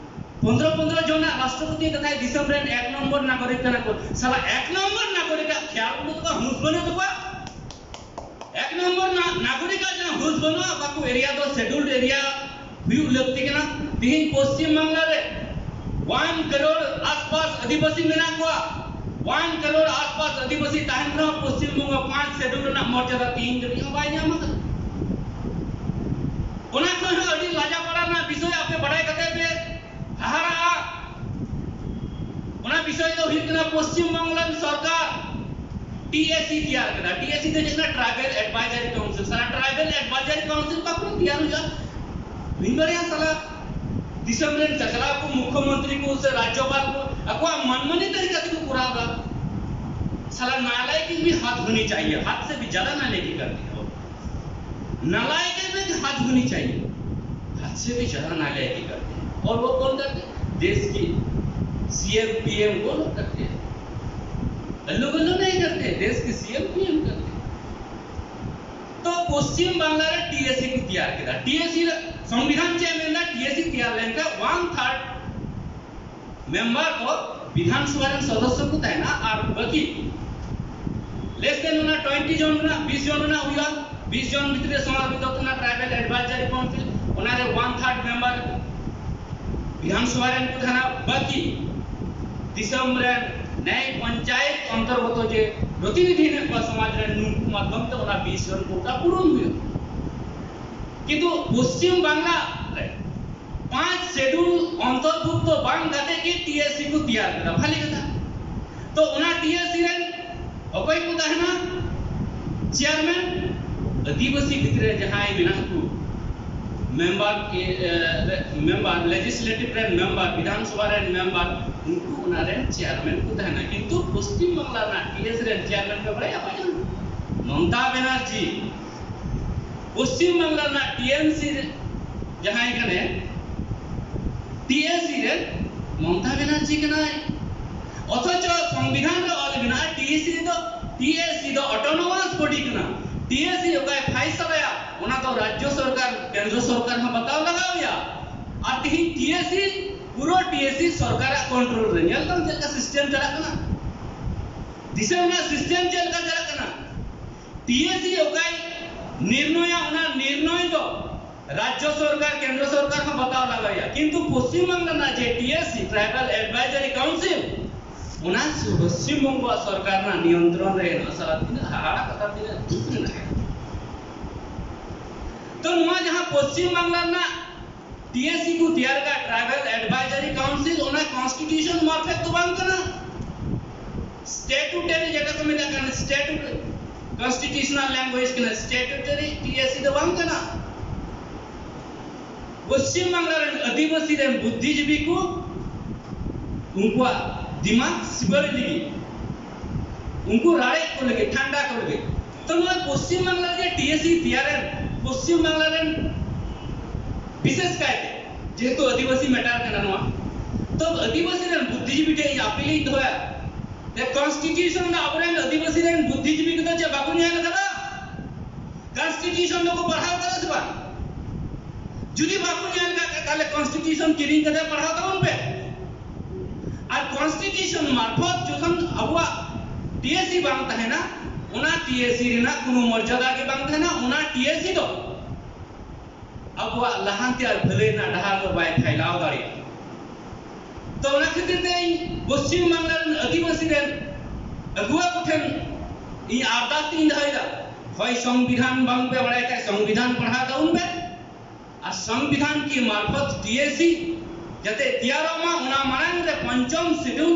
ᱯᱚᱱᱫᱽᱨᱚ ᱯᱚᱱᱫᱽᱨᱚ ᱡᱚᱱᱟᱜ ᱨᱟᱥᱴᱨᱚᱯᱚᱛᱤ ᱠᱟᱛᱷᱟᱭ ᱫᱤᱥᱚᱢ ᱨᱮᱱ ᱮᱠ ᱱᱚᱢᱵᱚᱨ ᱱᱟᱜᱚᱨᱤᱠ ᱠᱟᱱᱟ ᱠᱚ᱾ ᱥᱟᱞᱟ ᱮᱠ ᱱᱚᱢᱵᱚᱨ ᱱᱟᱜᱚᱨᱤᱠᱟᱜ ᱠᱷᱮᱭᱟᱞ ᱵᱟᱹᱱᱩᱜ ᱛᱟᱠᱚᱣᱟ, ᱦᱩᱸᱥ ᱵᱟᱹᱱᱩᱜ ᱛᱟᱠᱚᱣᱟ᱾ ᱮᱠ ᱱᱚᱢᱵᱚᱨ ᱱᱟ-, ᱱᱟᱜᱚᱨᱤᱠᱟᱜ ᱡᱟᱦᱟᱸ ᱦᱩᱸᱥ ᱵᱟᱹᱱᱩᱜᱼᱟ, ᱚᱠᱟ ᱠᱚ ᱮᱨᱤᱭᱟ ᱫᱚ ᱥᱮᱰᱩᱞᱰ ᱮᱨᱤᱭᱟ ᱦᱩᱭᱩᱜ ᱞᱟᱹᱠᱛᱤ ᱠᱟᱱᱟ᱾ ᱛᱤᱦᱤᱧ ᱯᱚᱥᱪᱤᱢ ᱵᱟᱝᱞᱟ ᱨᱮ ᱳᱣᱟᱱ ᱠᱟᱨᱳᱲ ᱟᱥᱯᱟᱥ ᱟᱹᱫᱤᱵᱟᱹᱥᱤ ᱢᱮᱱᱟᱜ ᱠᱚᱣᱟ᱾ ᱳᱣᱟᱱ ᱠᱟᱨᱳᱲ ᱟᱥᱯᱟᱥ ᱟᱹᱫᱤᱵᱟᱹᱥᱤ ᱛᱟᱦᱮᱱ ᱨᱮᱦᱚᱸ ᱯᱚᱥᱪᱤᱢ ᱵᱚᱝᱜᱚ ᱯᱟᱸᱪ ᱥᱮᱰᱩᱞ ᱨᱮᱱᱟᱜ ᱢᱚᱨᱡᱟᱫᱟ ᱛᱤᱦᱤᱧ ᱫᱷᱟᱹᱵᱤᱡ ᱦᱚᱸ ᱵᱟᱭ ᱧᱟᱢ ᱟᱠᱟᱫᱟ᱾ ᱚᱱᱟ ᱠᱷᱚᱱ ᱦᱚᱸ ᱟᱹᱰᱤ ᱞᱟᱡᱟᱯᱟᱲᱟ ᱨᱮᱱᱟᱜ ᱵᱤᱥᱚᱭ ᱟᱯᱮ ᱵᱟᱰᱟᱭ ᱠᱟᱛᱮ ᱯᱮ ᱦᱟᱦᱟᱲᱟᱜᱼᱟ᱾ ᱚᱱᱟ ᱵᱤᱥᱚᱭ ᱫᱚ ᱦᱩᱭᱩᱜ ᱠᱟᱱᱟ ᱯᱚᱥᱪᱤᱢ ᱵᱟᱝᱞᱟ ᱨᱮᱱ ᱥᱚᱨᱠᱟᱨ ᱴᱤ ᱮ ᱥᱤ ᱛᱮᱭᱟᱨ ᱠᱮᱫᱟ᱾ ᱴᱤ ᱮ ᱥᱤ ᱫᱚ ᱪᱮᱫ ᱠᱟᱱᱟ? Tribal advisory council. ᱥᱟᱞᱟ ᱴᱨᱟᱭᱵᱮᱞ ᱮᱰᱵᱟᱭᱡᱟᱨᱤ ᱠᱟᱣᱩᱱᱥᱤᱞ ᱵᱟᱠᱚ ᱛᱮᱭᱟᱨ ᱦᱩᱭᱩᱜᱼᱟ᱾ ᱢᱤᱫ ᱵᱟᱨᱭᱟ ᱥᱟᱞᱟ ᱫᱤᱥᱚᱢ ᱨᱮᱱ ᱪᱟᱪᱞᱟᱣ ᱠᱚ, ᱢᱩᱠᱷᱭᱚᱢᱚᱱᱛᱨᱤ ᱠᱚ ᱥᱮ ᱨᱟᱡᱽᱡᱚᱯᱟᱞ ᱠᱚ ᱟᱠᱚᱣᱟᱜ ᱢᱟᱱᱢᱟᱹᱱᱤ ᱛᱟᱹᱨᱤᱠᱟ ᱛᱮᱠᱚ ᱠᱚᱨᱟᱣ ᱮᱫᱟ᱾ ᱥᱟᱞᱟ ᱱᱟᱞᱟᱭᱮᱠ ᱵᱤ ᱦᱟᱫ ᱦᱳᱱᱤ ᱪᱟᱦᱤᱭᱮ, ᱦᱟᱫ ᱥᱮ ᱵᱤ ᱡᱟᱫᱟ ᱱᱟᱞᱟᱭᱮᱠᱤ ᱠᱟᱨᱛᱮ ᱦᱮ. नालायक में भी हद होनी चाहिए, हद से भी ज्यादा नालायकी करते हैं। और वो कौन करते हैं? देश की सीएम पीएम वो लोग करते हैं। अल्लू बल्लू नहीं करते, देश की सीएम पीएम करते हैं। ᱯᱚᱥᱪᱤᱢ ᱵᱟᱝᱞᱟ ᱨᱮ ᱴᱤᱮᱥᱤ ᱠᱚ ᱛᱮᱭᱟᱨ ᱠᱮᱫᱟ᱾ ᱴᱤᱮᱥᱤ ᱨᱮ ᱥᱚᱝᱵᱤᱫᱷᱟᱱ ᱪᱮᱫ ᱢᱮᱱᱫᱟ? ᱴᱤᱮᱥᱤ ᱛᱮᱭᱟᱨ ᱞᱮᱱᱠᱷᱟᱱ ᱚᱣᱟᱱ ᱛᱷᱟᱨᱰ ᱢᱮᱢᱵᱟᱨ ᱫᱚ ᱵᱤᱫᱷᱟᱱ ᱥᱚᱵᱷᱟ ᱨᱮᱱ ᱥᱚᱫᱚᱥᱥᱚ ᱠᱚ ᱛᱟᱦᱮᱱᱟ ᱟᱨ ᱵᱟᱹᱠᱤ ᱞᱮᱥ ᱫᱮᱱ ᱚᱱᱟ ᱴᱩᱭᱮᱱᱴᱤ ᱡᱚᱱ ᱨᱮᱱᱟᱜ, ᱵᱤᱥ ᱡᱚᱱ ᱨᱮᱱᱟᱜ ᱦᱩᱭᱩᱜᱼᱟ᱾ ᱵᱤᱥ ᱡᱚᱱ ᱵᱷᱤᱛᱨᱤ ᱨᱮ ᱥᱚᱢᱟᱡᱽ ᱵᱤᱫᱷᱚᱛ ᱨᱮᱱᱟᱜ ᱴᱨᱟᱭᱵᱟᱞ ᱮᱰᱵᱟᱭᱡᱟᱨᱤ ᱠᱟᱣᱩᱱᱥᱤᱞ, ᱚᱱᱟ ᱨᱮ ᱚᱣᱟᱱ ᱛᱷᱟᱨᱰ ᱢᱮᱢᱵᱟᱨ ᱵᱤᱫᱷᱟᱱ ᱥᱚᱵᱷᱟ ᱨᱮᱱ ᱠᱚ ᱛᱟᱦᱮᱱᱟ, ᱵᱟᱹᱠᱤ ᱫᱤᱥᱚᱢ ᱨᱮᱱ ᱱᱮᱭ ᱯᱚᱧᱪᱟᱭᱮᱛ ᱚᱱᱛᱚᱨᱜᱚᱛᱚ ᱡᱮ ᱯᱨᱚᱛᱤᱱᱤᱫᱷᱤ ᱦᱮᱱᱟᱜ ᱠᱚᱣᱟ ᱥᱚᱢᱟᱡᱽ ᱨᱮᱱ, ᱱᱩᱠᱩ ᱢᱟᱫᱽᱫᱷᱚᱢ ᱛᱮ ᱚᱱᱟ ᱵᱤᱥ ᱡᱚᱱ ᱠᱚᱴᱟ ᱯᱩᱨᱩᱱ ᱦᱩᱭᱩᱜᱼᱟ᱾ ᱠᱤᱱᱛᱩ ᱯᱚᱥᱪᱤᱢ ᱵᱟᱝᱞᱟ ᱨᱮ ᱯᱟᱸᱪ ᱥᱮᱰᱩᱞ ᱚᱱᱛᱚᱨᱵᱷᱩᱠᱛᱚ ᱵᱟᱝ ᱠᱟᱛᱮ ᱜᱮ ᱴᱤᱮᱥᱤ ᱠᱚ ᱛᱮᱭᱟᱨ ᱠᱮᱫᱟ᱾ ᱵᱷᱟᱞᱮ ᱠᱟᱛᱷᱟ᱾ ᱛᱚ ᱚᱱᱟ ᱴᱤᱮᱥᱤ ᱨᱮᱱ ᱚᱠᱚᱭ ᱠᱚ ᱛᱟᱦᱮᱱᱟ? ᱪᱮᱭᱟᱨᱢᱮᱱ᱾ ᱟᱹᱫᱤᱵᱟᱹᱥᱤ ᱵᱷᱤᱛᱨᱤ ᱨᱮ ᱡᱟᱦᱟᱸᱭ ᱢᱮᱱᱟᱜ ᱠᱚ ᱢᱮᱢᱵᱟᱨ, ᱢᱮᱢᱵᱟᱨ, ᱞᱮᱡᱤᱥᱞᱮᱴᱤᱵᱷ ᱨᱮᱱ ᱢᱮᱢᱵᱟᱨ, ᱵᱤᱫᱷᱟᱱ ᱥᱚᱵᱷᱟ ᱨᱮᱱ ᱢᱮᱢᱵᱟᱨ, ᱩᱱᱠᱩ ᱚᱱᱟ ᱨᱮᱱ ᱪᱮᱭᱟᱨᱢᱮᱱ ᱠᱚ ᱛᱟᱦᱮᱱᱟ᱾ ᱠᱤᱱᱛᱩ ᱯᱚᱥᱪᱤᱢ ᱵᱟᱝᱞᱟ ᱨᱮᱱᱟᱜ ᱴᱤᱮᱥᱤ ᱨᱮᱱ ᱪᱮᱭᱟᱨᱢᱮᱱ ᱯᱮ ᱵᱟᱲᱟᱭᱟ ᱚᱠᱚᱭ ᱠᱟᱱᱟ? ᱢᱚᱢᱚᱛᱟ ᱵᱮᱱᱟᱨᱡᱤ᱾ ᱯᱚᱥᱪᱤᱢ ᱵᱟᱝᱞᱟ ᱨᱮᱱᱟᱜ ᱴᱤᱮᱢᱥᱤ ᱨᱮ ᱡᱟᱦᱟᱸᱭ ᱠᱟᱱᱟᱭ, ᱴᱤᱮᱥᱤ ᱨᱮ ᱢᱚᱢᱚᱛᱟ ᱵᱮᱱᱟᱨᱡᱤ ᱠᱟᱱᱟᱭ᱾ ᱚᱛᱷᱚᱪᱚ ᱥᱚᱝᱵᱤᱫᱷᱟᱱ ᱨᱮ ᱚᱞ ᱢᱮᱱᱟᱜᱼᱟ, ᱴᱤᱮᱥᱤ ᱫᱚ, ᱴᱤᱮᱥᱤ ᱫᱚ ᱚᱴᱳᱱᱚᱢᱟᱥ ᱵᱚᱰᱤ ᱠᱟᱱᱟ᱾ ᱴᱤᱮᱥᱤ ᱚᱠᱟᱭ ᱯᱷᱟᱭᱥᱟᱞᱟᱭᱟ, ᱚᱱᱟ ᱫᱚ ᱨᱟᱡᱽᱡᱚ ᱥᱚᱨᱠᱟᱨ, ᱠᱮᱱᱫᱨᱚ ᱥᱚᱨᱠᱟᱨ ᱦᱚᱸ ᱵᱟᱛᱟᱣ ᱞᱟᱜᱟᱣ ᱮᱭᱟ᱾ ᱟᱨ ᱛᱤᱦᱤᱧ ᱴᱤᱮᱥᱤ, ᱯᱩᱨᱟᱹ ᱴᱤᱮᱥᱤ ᱥᱚᱨᱠᱟᱨᱟᱜ ᱠᱚᱱᱴᱨᱳᱞ ᱨᱮ᱾ ᱧᱮᱞ ᱛᱟᱢ ᱪᱮᱫ ᱞᱮᱠᱟ ᱥᱤᱥᱴᱮᱢ ᱪᱟᱞᱟᱜ ᱠᱟᱱᱟ, ᱫᱤᱥᱚᱢ ᱨᱮᱱᱟᱜ ᱥᱤᱥᱴᱮᱢ ᱪᱮᱫ ᱞᱮᱠᱟ ᱪᱟᱞᱟᱜ ᱠᱟᱱᱟ᱾ ᱴᱤᱮᱥᱤ ᱚᱠᱟᱭ ᱱᱤᱨᱱᱚᱭᱟ, ᱚᱱᱟ ᱱᱤᱨᱱᱚᱭ ᱫᱚ ᱨᱟᱡᱽᱡᱚ ᱥᱚᱨᱠᱟᱨ, ᱠᱮᱱᱫᱨᱚ ᱥᱚᱨᱠᱟᱨ ᱦᱚᱸ ᱵᱟᱛᱟᱣ ᱞᱟᱜᱟᱣᱮᱭᱟ᱾ ᱠᱤᱱᱛᱩ ᱯᱚᱥᱪᱤᱢ ᱵᱟᱝᱞᱟ ᱨᱮᱱᱟᱜ ᱡᱮ ᱴᱤᱮᱥᱤ, ᱴᱨᱟᱭᱵᱟᱞ ᱮᱰᱵᱟᱭᱡᱟᱨᱤ ᱠᱟᱣᱩᱱᱥᱤᱞ, ᱚᱱᱟ ᱯᱚᱥᱪᱤᱢ ᱵᱚᱝᱜᱚ ᱥᱚᱨᱠᱟᱨ ᱨᱮᱱᱟᱜ ᱱᱤᱭᱚᱱᱛᱨᱚᱱ ᱨᱮ ᱦᱮᱱᱟᱜᱼᱟ᱾ ᱥᱟᱞᱟ ᱛᱤᱱᱟᱹᱜ ᱦᱟᱦᱟᱲᱟ ᱠᱟᱛᱷᱟ, ᱛᱤᱱᱟᱹᱜ ᱫᱩᱠ ᱨᱮᱱᱟᱜ ᱠᱟᱛᱷᱟ᱾ ᱛᱚ ᱱᱚᱣᱟ ᱡᱟᱦᱟᱸ ᱯᱚᱥᱪᱤᱢ ᱵᱟᱝᱞᱟ ᱨᱮᱱᱟᱜ ᱴᱤᱮᱥᱤ ᱠᱚ ᱛᱮᱭᱟᱨ ᱟᱠᱟᱫ ᱴᱨᱟᱭᱵᱟᱞ ᱮᱰᱵᱟᱭᱡᱟᱨᱤ ᱠᱟᱣᱩᱱᱥᱤᱞ, ᱚᱱᱟ ᱠᱚᱱᱥᱴᱤᱴᱤᱭᱩᱥᱚᱱ ᱢᱟᱨᱯᱷᱮᱛ ᱫᱚ ᱵᱟᱝ ᱠᱟᱱᱟ᱾ ᱥᱴᱮᱴᱩᱴᱟᱨᱤ ᱡᱮᱴᱟ ᱠᱚ ᱢᱮᱛᱟᱜ ᱠᱟᱱᱟ, ᱥᱴᱮᱴᱩᱴ, ᱠᱚᱱᱥᱴᱤᱴᱤᱭᱩᱥᱚᱱᱟᱞ ᱞᱮᱝᱜᱩᱭᱮᱡᱽ ᱠᱟᱱᱟ, ᱥᱴᱮᱴᱩᱴᱟᱨᱤ ᱴᱤᱮᱥᱤ ᱫᱚ ᱵᱟᱝ ᱠᱟᱱᱟ᱾ ᱯᱚᱥᱪᱤᱢ ᱵᱟᱝᱞᱟ ᱨᱮᱱ ᱟᱹᱫᱤᱵᱟᱹᱥᱤ ᱨᱮᱱ ᱵᱩᱫᱽᱫᱷᱤᱡᱤᱵᱤ ᱠᱚ ᱩᱱᱠᱩᱣᱟᱜ ᱫᱤᱢᱟᱜᱽ ᱥᱤᱵᱟᱹᱲ ᱞᱟᱹᱜᱤᱫ, ᱩᱱᱠᱩ ᱨᱟᱲᱮᱡ ᱠᱚ ᱞᱟᱹᱜᱤᱫ, ᱴᱷᱟᱱᱰᱟ ᱠᱚ ᱞᱟᱹᱜᱤᱫ᱾ ᱛᱚ ᱱᱚᱣᱟ ᱯᱚᱥᱪᱤᱢ ᱵᱟᱝᱞᱟ ᱨᱮ ᱴᱤᱮᱥᱤ ᱛᱮᱭᱟᱨᱮᱱ, ᱯᱚᱥᱪᱤᱢ ᱵᱟᱝᱞᱟ ᱨᱮᱱ ᱵᱤᱥᱮᱥ ᱠᱟᱭᱛᱮ ᱡᱮᱦᱮᱛᱩ ᱟᱹᱫᱤᱵᱟᱹᱥᱤ ᱢᱮᱴᱟᱨ ᱠᱟᱱᱟ ᱱᱚᱣᱟ, ᱛᱚ ᱟᱹᱫᱤᱵᱟᱹᱥᱤ ᱨᱮᱱ ᱵᱩᱫᱽᱫᱷᱤᱡᱤᱵᱤ ᱴᱷᱮᱱ ᱤᱧ ᱟᱯᱤᱞ ᱤᱧ ᱫᱚᱦᱚᱭᱟ ᱡᱮ ᱠᱚᱱᱥᱴᱤᱴᱤᱭᱩᱥᱚᱱ ᱨᱮᱱᱟᱜ ᱟᱵᱚᱨᱮᱱ ᱟᱹᱫᱤᱵᱟᱹᱥᱤ ᱨᱮᱱ ᱵᱩᱫᱽᱫᱷᱤᱡᱤᱵᱤ ᱠᱚᱫᱚ ᱪᱮᱫ ᱵᱟᱠᱚ ᱧᱮᱞ ᱟᱠᱟᱫᱟ? ᱠᱚᱱᱥᱴᱤᱴᱤᱭᱩᱥᱚᱱ ᱫᱚᱠᱚ ᱯᱟᱲᱦᱟᱣ ᱠᱟᱫᱟ ᱥᱮ ᱵᱟᱝ? ᱡᱩᱫᱤ ᱵᱟᱠᱚ ᱧᱮᱞ ᱠᱟᱜ ᱠᱷᱟᱡ, ᱛᱟᱦᱞᱮ ᱠᱚᱱᱥᱴᱤᱴᱤᱭᱩᱥᱚᱱ ᱠᱤᱨᱤᱧ ᱠᱟᱛᱮ ᱯᱟᱲᱦᱟᱣ ᱛᱟᱵᱚᱱ ᱯᱮ᱾ ᱟᱨ ᱠᱚᱱᱥᱴᱤᱴᱤᱭᱩᱥᱚᱱ ᱢᱟᱨᱯᱷᱚᱛ ᱡᱚᱠᱷᱚᱱ ᱟᱵᱚᱣᱟᱜ ᱴᱤᱮᱥᱤ ᱵᱟᱝ ᱛᱟᱦᱮᱱᱟ, ᱚᱱᱟ ᱴᱤᱮᱥᱤ ᱨᱮᱱᱟᱜ ᱠᱳᱱᱳ ᱢᱚᱨᱡᱟᱫᱟ ᱜᱮ ᱵᱟᱝ ᱛᱟᱦᱮᱱᱟ, ᱚᱱᱟ ᱴᱤᱮᱥᱤ ᱫᱚ ᱟᱵᱚᱣᱟᱜ ᱞᱟᱦᱟᱱᱛᱤ ᱟᱨ ᱵᱷᱟᱹᱞᱟᱹᱭ ᱨᱮᱱᱟᱜ ᱰᱟᱦᱟᱨ ᱫᱚ ᱵᱟᱭ ᱯᱷᱟᱭᱞᱟᱣ ᱫᱟᱲᱮᱭᱟᱜᱼᱟ᱾ ᱛᱚ, ᱚᱱᱟ ᱠᱷᱟᱹᱛᱤᱨ ᱛᱮ ᱤᱧ ᱯᱚᱥᱪᱤᱢ ᱵᱟᱝᱞᱟ ᱨᱮᱱ ᱟᱹᱫᱤᱵᱟᱹᱥᱤ ᱨᱮᱱ ᱟᱹᱜᱩᱣᱟᱹ ᱠᱚᱴᱷᱮᱱ ᱤᱧ ᱟᱨᱫᱟᱥ ᱤᱧ ᱫᱚᱦᱚᱭᱮᱫᱟ, ᱦᱚᱭ ᱥᱚᱝᱵᱤᱫᱷᱟᱱ ᱵᱟᱝ ᱯᱮ ᱵᱟᱲᱟᱭ ᱠᱷᱟᱡ ᱥᱚᱝᱵᱤᱫᱷᱟᱱ ᱯᱟᱲᱦᱟᱣ ᱛᱟᱵᱚᱱ ᱯᱮ, ᱟᱨ ᱥᱚᱝᱵᱤᱫᱷᱟᱱ ᱠᱤ ᱢᱟᱨᱯᱷᱚᱛ ᱴᱤᱮᱥᱤ ᱡᱟᱛᱮ ᱛᱮᱭᱟᱨᱚᱜ ᱢᱟ, ᱚᱱᱟ ᱢᱟᱲᱟᱝ ᱨᱮ ᱯᱚᱧᱪᱚᱢ ᱥᱤᱰᱩᱞ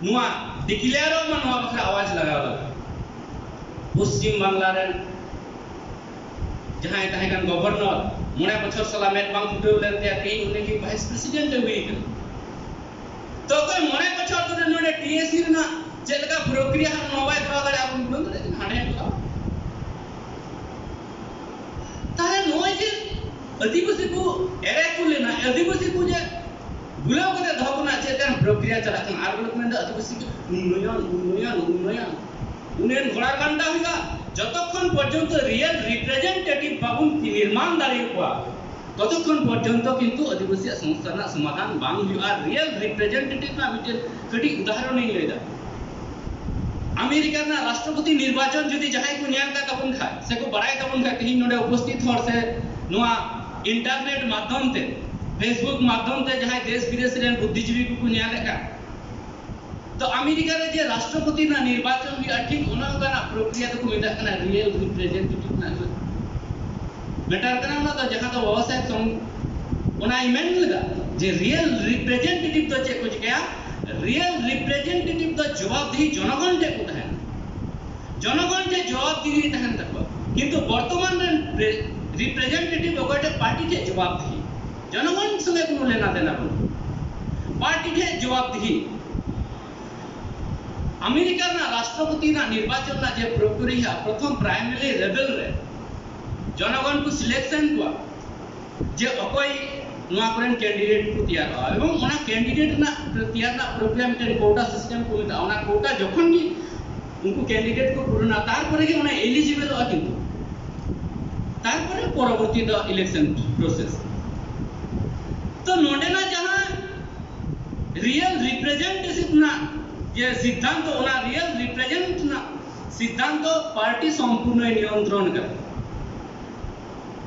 ᱱᱚᱣᱟ ᱰᱤᱠᱞᱮᱭᱟᱨᱚᱜ ᱢᱟ, ᱱᱚᱣᱟ ᱵᱟᱠᱷᱨᱟ ᱟᱣᱟᱡ ᱞᱟᱜᱟᱣ ᱞᱟᱜᱟᱜᱼᱟ᱾ ᱯᱚᱥᱪᱤᱢ ᱵᱟᱝᱞᱟ ᱨᱮᱱ ᱡᱟᱦᱟᱸᱭ ᱛᱟᱦᱮᱸ ᱠᱟᱱ ᱜᱚᱵᱷᱚᱨᱱᱚᱨ, ᱢᱚᱬᱮ ᱵᱚᱪᱷᱚᱨ ᱥᱟᱞᱟ ᱢᱮᱫ ᱵᱟᱝ ᱯᱷᱩᱴᱟᱹᱣ ᱞᱮᱱ ᱛᱟᱭᱟ, ᱛᱮᱦᱮᱧ ᱩᱱᱤ ᱜᱮ ᱵᱷᱟᱭᱤᱥ ᱯᱨᱮᱥᱤᱰᱮᱱᱴ ᱮ ᱦᱩᱭ ᱠᱟᱱᱟ᱾ ᱛᱚ ᱚᱠᱚᱭ ᱢᱚᱬᱮ ᱵᱚᱪᱷᱚᱨ ᱫᱷᱚᱨᱮ ᱱᱚᱰᱮ ᱴᱤᱮᱥᱤ ᱨᱮᱱᱟᱜ ᱪᱮᱫ ᱞᱮᱠᱟ ᱯᱨᱚᱠᱨᱤᱭᱟ ᱦᱟᱸᱜ ᱱᱚᱣᱟ ᱵᱟᱭ ᱠᱚᱨᱟᱣ ᱫᱟᱲᱮᱭᱟᱜᱼᱟ, ᱵᱚᱱ ᱜᱩᱱᱟᱹᱱ ᱫᱟᱲᱮᱭᱟᱜ ᱠᱟᱱᱟ, ᱦᱟᱸᱰᱮ ᱠᱚᱨᱟᱣ᱾ ᱛᱟᱦᱞᱮ ᱱᱚᱜᱼᱚᱭ ᱡᱮ ᱟᱹᱫᱤᱵᱟᱹᱥᱤ ᱠᱚ ᱮᱲᱮ ᱠᱚ ᱞᱮᱱᱟ, ᱟᱹᱫᱤᱵᱟᱹᱥᱤ ᱠᱚ ᱡᱮ ᱵᱩᱞᱟᱹᱣ ᱠᱟᱛᱮ ᱫᱚᱦᱚ ᱠᱚ ᱨᱮᱱᱟᱜ ᱪᱮᱫ ᱞᱮᱠᱟᱱ ᱯᱨᱚᱠᱨᱤᱭᱟ ᱪᱟᱞᱟᱜ ᱠᱟᱱᱟ, ᱟᱨ ᱵᱚᱞᱮ ᱠᱚ ᱢᱮᱱᱫᱟ ᱟᱹᱫᱤᱵᱟᱹᱥᱤ ᱠᱚ ᱩᱱᱱᱚᱭᱚᱱ, ᱩᱱᱱᱚᱭᱚᱱ, ᱩᱱᱱᱚᱭᱚᱱ, ᱩᱱᱱᱚᱭᱚᱱ ᱜᱷᱚᱲᱟ ᱜᱷᱟᱱᱴᱟ ᱦᱩᱭᱩᱜᱼᱟ᱾ ᱡᱚᱛᱚᱠᱷᱚᱱ ᱯᱚᱨᱡᱚᱱᱛᱚ ᱨᱤᱭᱮᱞ ᱨᱤᱯᱨᱮᱡᱮᱱᱴᱮᱴᱤᱵᱷ ᱵᱟᱵᱚᱱ ᱱᱤᱨᱢᱟᱱ ᱫᱟᱲᱮᱭᱟᱠᱚᱣᱟ, ᱛᱚᱛᱚᱠᱷᱚᱱ ᱯᱚᱨᱡᱚᱱᱛᱚ ᱠᱤᱱᱛᱩ ᱟᱹᱫᱤᱵᱟᱹᱥᱤᱭᱟᱜ ᱥᱚᱢᱚᱥᱥᱟ ᱨᱮᱱᱟᱜ ᱥᱚᱢᱟᱫᱷᱟᱱ ᱵᱟᱝ ᱦᱩᱭᱩᱜᱼᱟ᱾ ᱨᱤᱭᱮᱞ ᱨᱤᱯᱨᱮᱡᱮᱱᱴᱮᱴᱤᱵᱷ ᱨᱮᱱᱟᱜ ᱢᱤᱫᱴᱮᱱ ᱠᱟᱹᱴᱤᱡ ᱩᱫᱟᱦᱚᱨᱚᱱ ᱤᱧ ᱞᱟᱹᱭᱫᱟ᱾ ᱟᱢᱮᱨᱤᱠᱟ ᱨᱮᱱᱟᱜ ᱨᱟᱥᱴᱨᱚᱯᱚᱛᱤ ᱱᱤᱨᱵᱟᱪᱚᱱ ᱡᱩᱫᱤ ᱡᱟᱦᱟᱸᱭ ᱠᱚ ᱧᱮᱞ ᱠᱟᱜ ᱛᱟᱵᱚᱱ ᱠᱷᱟᱡ ᱥᱮ ᱠᱚ ᱵᱟᱲᱟᱭ ᱛᱟᱵᱚᱱ ᱠᱷᱟᱡ, ᱛᱮᱦᱮᱧ ᱱᱚᱰᱮ ᱩᱯᱚᱥᱛᱷᱤᱛ ᱦᱚᱲ ᱥᱮ ᱱᱚᱣᱟ ᱤᱱᱴᱟᱨᱱᱮᱴ ᱢᱟᱫᱽᱫᱷᱚᱢ ᱛᱮ, ᱯᱷᱮᱥᱵᱩᱠ ᱢᱟᱫᱽᱫᱷᱚᱢ ᱛᱮ ᱡᱟᱦᱟᱸᱭ ᱫᱮᱥ ᱵᱤᱫᱮᱥ ᱨᱮᱱ ᱵᱩᱫᱽᱫᱷᱤᱡᱤᱵᱤ ᱠᱚᱠᱚ ᱧᱮᱞᱮᱫ ᱠᱟᱱ, ᱛᱚ ᱟᱢᱮᱨᱤᱠᱟ ᱨᱮ ᱡᱮ ᱨᱟᱥᱴᱨᱚᱯᱚᱛᱤ ᱨᱮᱱᱟᱜ ᱱᱤᱨᱵᱟᱪᱚᱱ ᱦᱩᱭᱩᱜᱼᱟ, ᱴᱷᱤᱠ ᱚᱱᱟ ᱚᱱᱠᱟᱱᱟᱜ ᱯᱨᱚᱠᱨᱤᱭᱟ ᱫᱚᱠᱚ ᱢᱮᱛᱟᱜ ᱠᱟᱱᱟ ᱨᱤᱭᱮᱞ ᱨᱤᱯᱨᱮᱡᱮᱱᱴᱮᱴᱤᱵᱷ ᱨᱮᱱᱟᱜ ᱢᱮᱴᱟᱨ ᱠᱟᱱᱟ᱾ ᱚᱱᱟ ᱫᱚ ᱡᱟᱦᱟᱸ ᱫᱚ ᱵᱟᱵᱟ ᱥᱟᱦᱮᱵᱽ ᱥᱚᱝ-, ᱚᱱᱟᱭ ᱢᱮᱱ ᱞᱮᱫᱟ ᱡᱮ ᱨᱤᱭᱮᱞ ᱨᱤᱯᱨᱮᱡᱮᱱᱴᱮᱴᱤᱵᱷ ᱫᱚ ᱪᱮᱫ ᱠᱚ ᱪᱤᱠᱟᱹᱭᱟ? ᱨᱤᱭᱮᱞ ᱨᱤᱯᱨᱮᱡᱮᱱᱴᱮᱴᱤᱵᱷ ᱫᱚ ᱡᱚᱵᱟᱵᱫᱤᱦᱤ ᱡᱚᱱᱚᱜᱚᱱ ᱴᱷᱮᱱ ᱠᱚ ᱛᱟᱦᱮᱱᱟ, ᱡᱚᱱᱚᱜᱚᱱ ᱴᱷᱮᱱ ᱡᱚᱵᱟᱵᱫᱤᱦᱤ ᱛᱟᱦᱮᱱ ᱛᱟᱠᱚᱣᱟ᱾ ᱠᱤᱱᱛᱩ ᱵᱚᱨᱛᱚᱢᱟᱱ ᱨᱮᱱ ᱨᱤᱯᱨᱮᱡᱮᱱᱴᱮᱴᱤᱵᱷ ᱚᱠᱚᱭ ᱴᱷᱮᱱ? ᱯᱟᱨᱴᱤ ᱴᱷᱮᱱ ᱡᱚᱵᱟᱵᱫᱤᱦᱤ, ᱡᱚᱱᱚᱜᱚᱱ ᱥᱚᱸᱜᱮ ᱠᱳᱱᱳ ᱞᱮᱱᱟ ᱫᱮᱱᱟ ᱵᱟᱹᱱᱩᱜ, ᱯᱟᱨᱴᱤ ᱴᱷᱮᱱ ᱡᱚᱵᱟᱵᱫᱤᱦᱤ᱾ ᱟᱢᱮᱨᱤᱠᱟ ᱨᱮᱱᱟᱜ ᱨᱟᱥᱴᱨᱚᱯᱚᱛᱤ ᱨᱮᱱᱟᱜ ᱱᱤᱨᱵᱟᱪᱚᱱ ᱨᱮᱱᱟᱜ ᱡᱮ ᱯᱨᱚᱠᱨᱤᱭᱟ, ᱯᱨᱚᱛᱷᱚᱢ ᱯᱨᱟᱭᱢᱟᱨᱤ ᱞᱮᱵᱮᱞ ᱨᱮ ᱡᱚᱱᱚᱜᱚᱱ ᱠᱚ ᱥᱤᱞᱮᱠᱥᱚᱱ ᱠᱚᱣᱟ ᱡᱮ ᱚᱠᱚᱭ ᱱᱚᱣᱟ ᱠᱚᱨᱮᱱ ᱠᱮᱱᱰᱤᱰᱮᱴ ᱠᱚ ᱛᱮᱭᱟᱨᱚᱜᱼᱟ, ᱮᱵᱚᱝ ᱚᱱᱟ ᱠᱮᱱᱰᱤᱰᱮᱴ ᱨᱮᱱᱟᱜ ᱛᱮᱭᱟᱨ ᱨᱮᱱᱟᱜ ᱯᱨᱚᱠᱨᱤᱭᱟ ᱢᱤᱫᱴᱮᱱ ᱠᱳᱴᱟ ᱥᱤᱥᱴᱮᱢ ᱠᱚ ᱢᱮᱛᱟᱜᱼᱟ᱾ ᱚᱱᱟ ᱠᱳᱴᱟ ᱡᱚᱠᱷᱚᱱ ᱜᱮ ᱩᱱᱠᱩ ᱠᱮᱱᱰᱤᱰᱮᱴ ᱠᱚ ᱯᱩᱨᱩᱱᱟ, ᱛᱟᱨᱯᱚᱨᱮ ᱜᱮ ᱚᱱᱟ ᱮᱞᱤᱡᱤᱵᱮᱞᱚᱜᱼᱟ᱾ ᱠᱤᱱᱛᱩ ᱛᱟᱨᱯᱚᱨᱮ ᱯᱚᱨᱚᱵᱚᱨᱛᱤ ᱫᱚ election process᱾ ᱛᱚ ᱱᱚᱰᱮᱱᱟᱜ ᱡᱟᱦᱟᱸ real representative ᱨᱮᱱᱟᱜ ᱡᱮ ᱥᱤᱫᱽᱫᱷᱟᱱᱛᱚ, ᱚᱱᱟ real represent ᱨᱮᱱᱟᱜ ᱥᱤᱫᱽᱫᱷᱟᱱᱛᱚ ᱯᱟᱨᱴᱤ ᱥᱚᱢᱯᱩᱨᱱᱚᱭ ᱱᱤᱭᱚᱱᱛᱨᱚᱱ ᱠᱟᱫᱟ᱾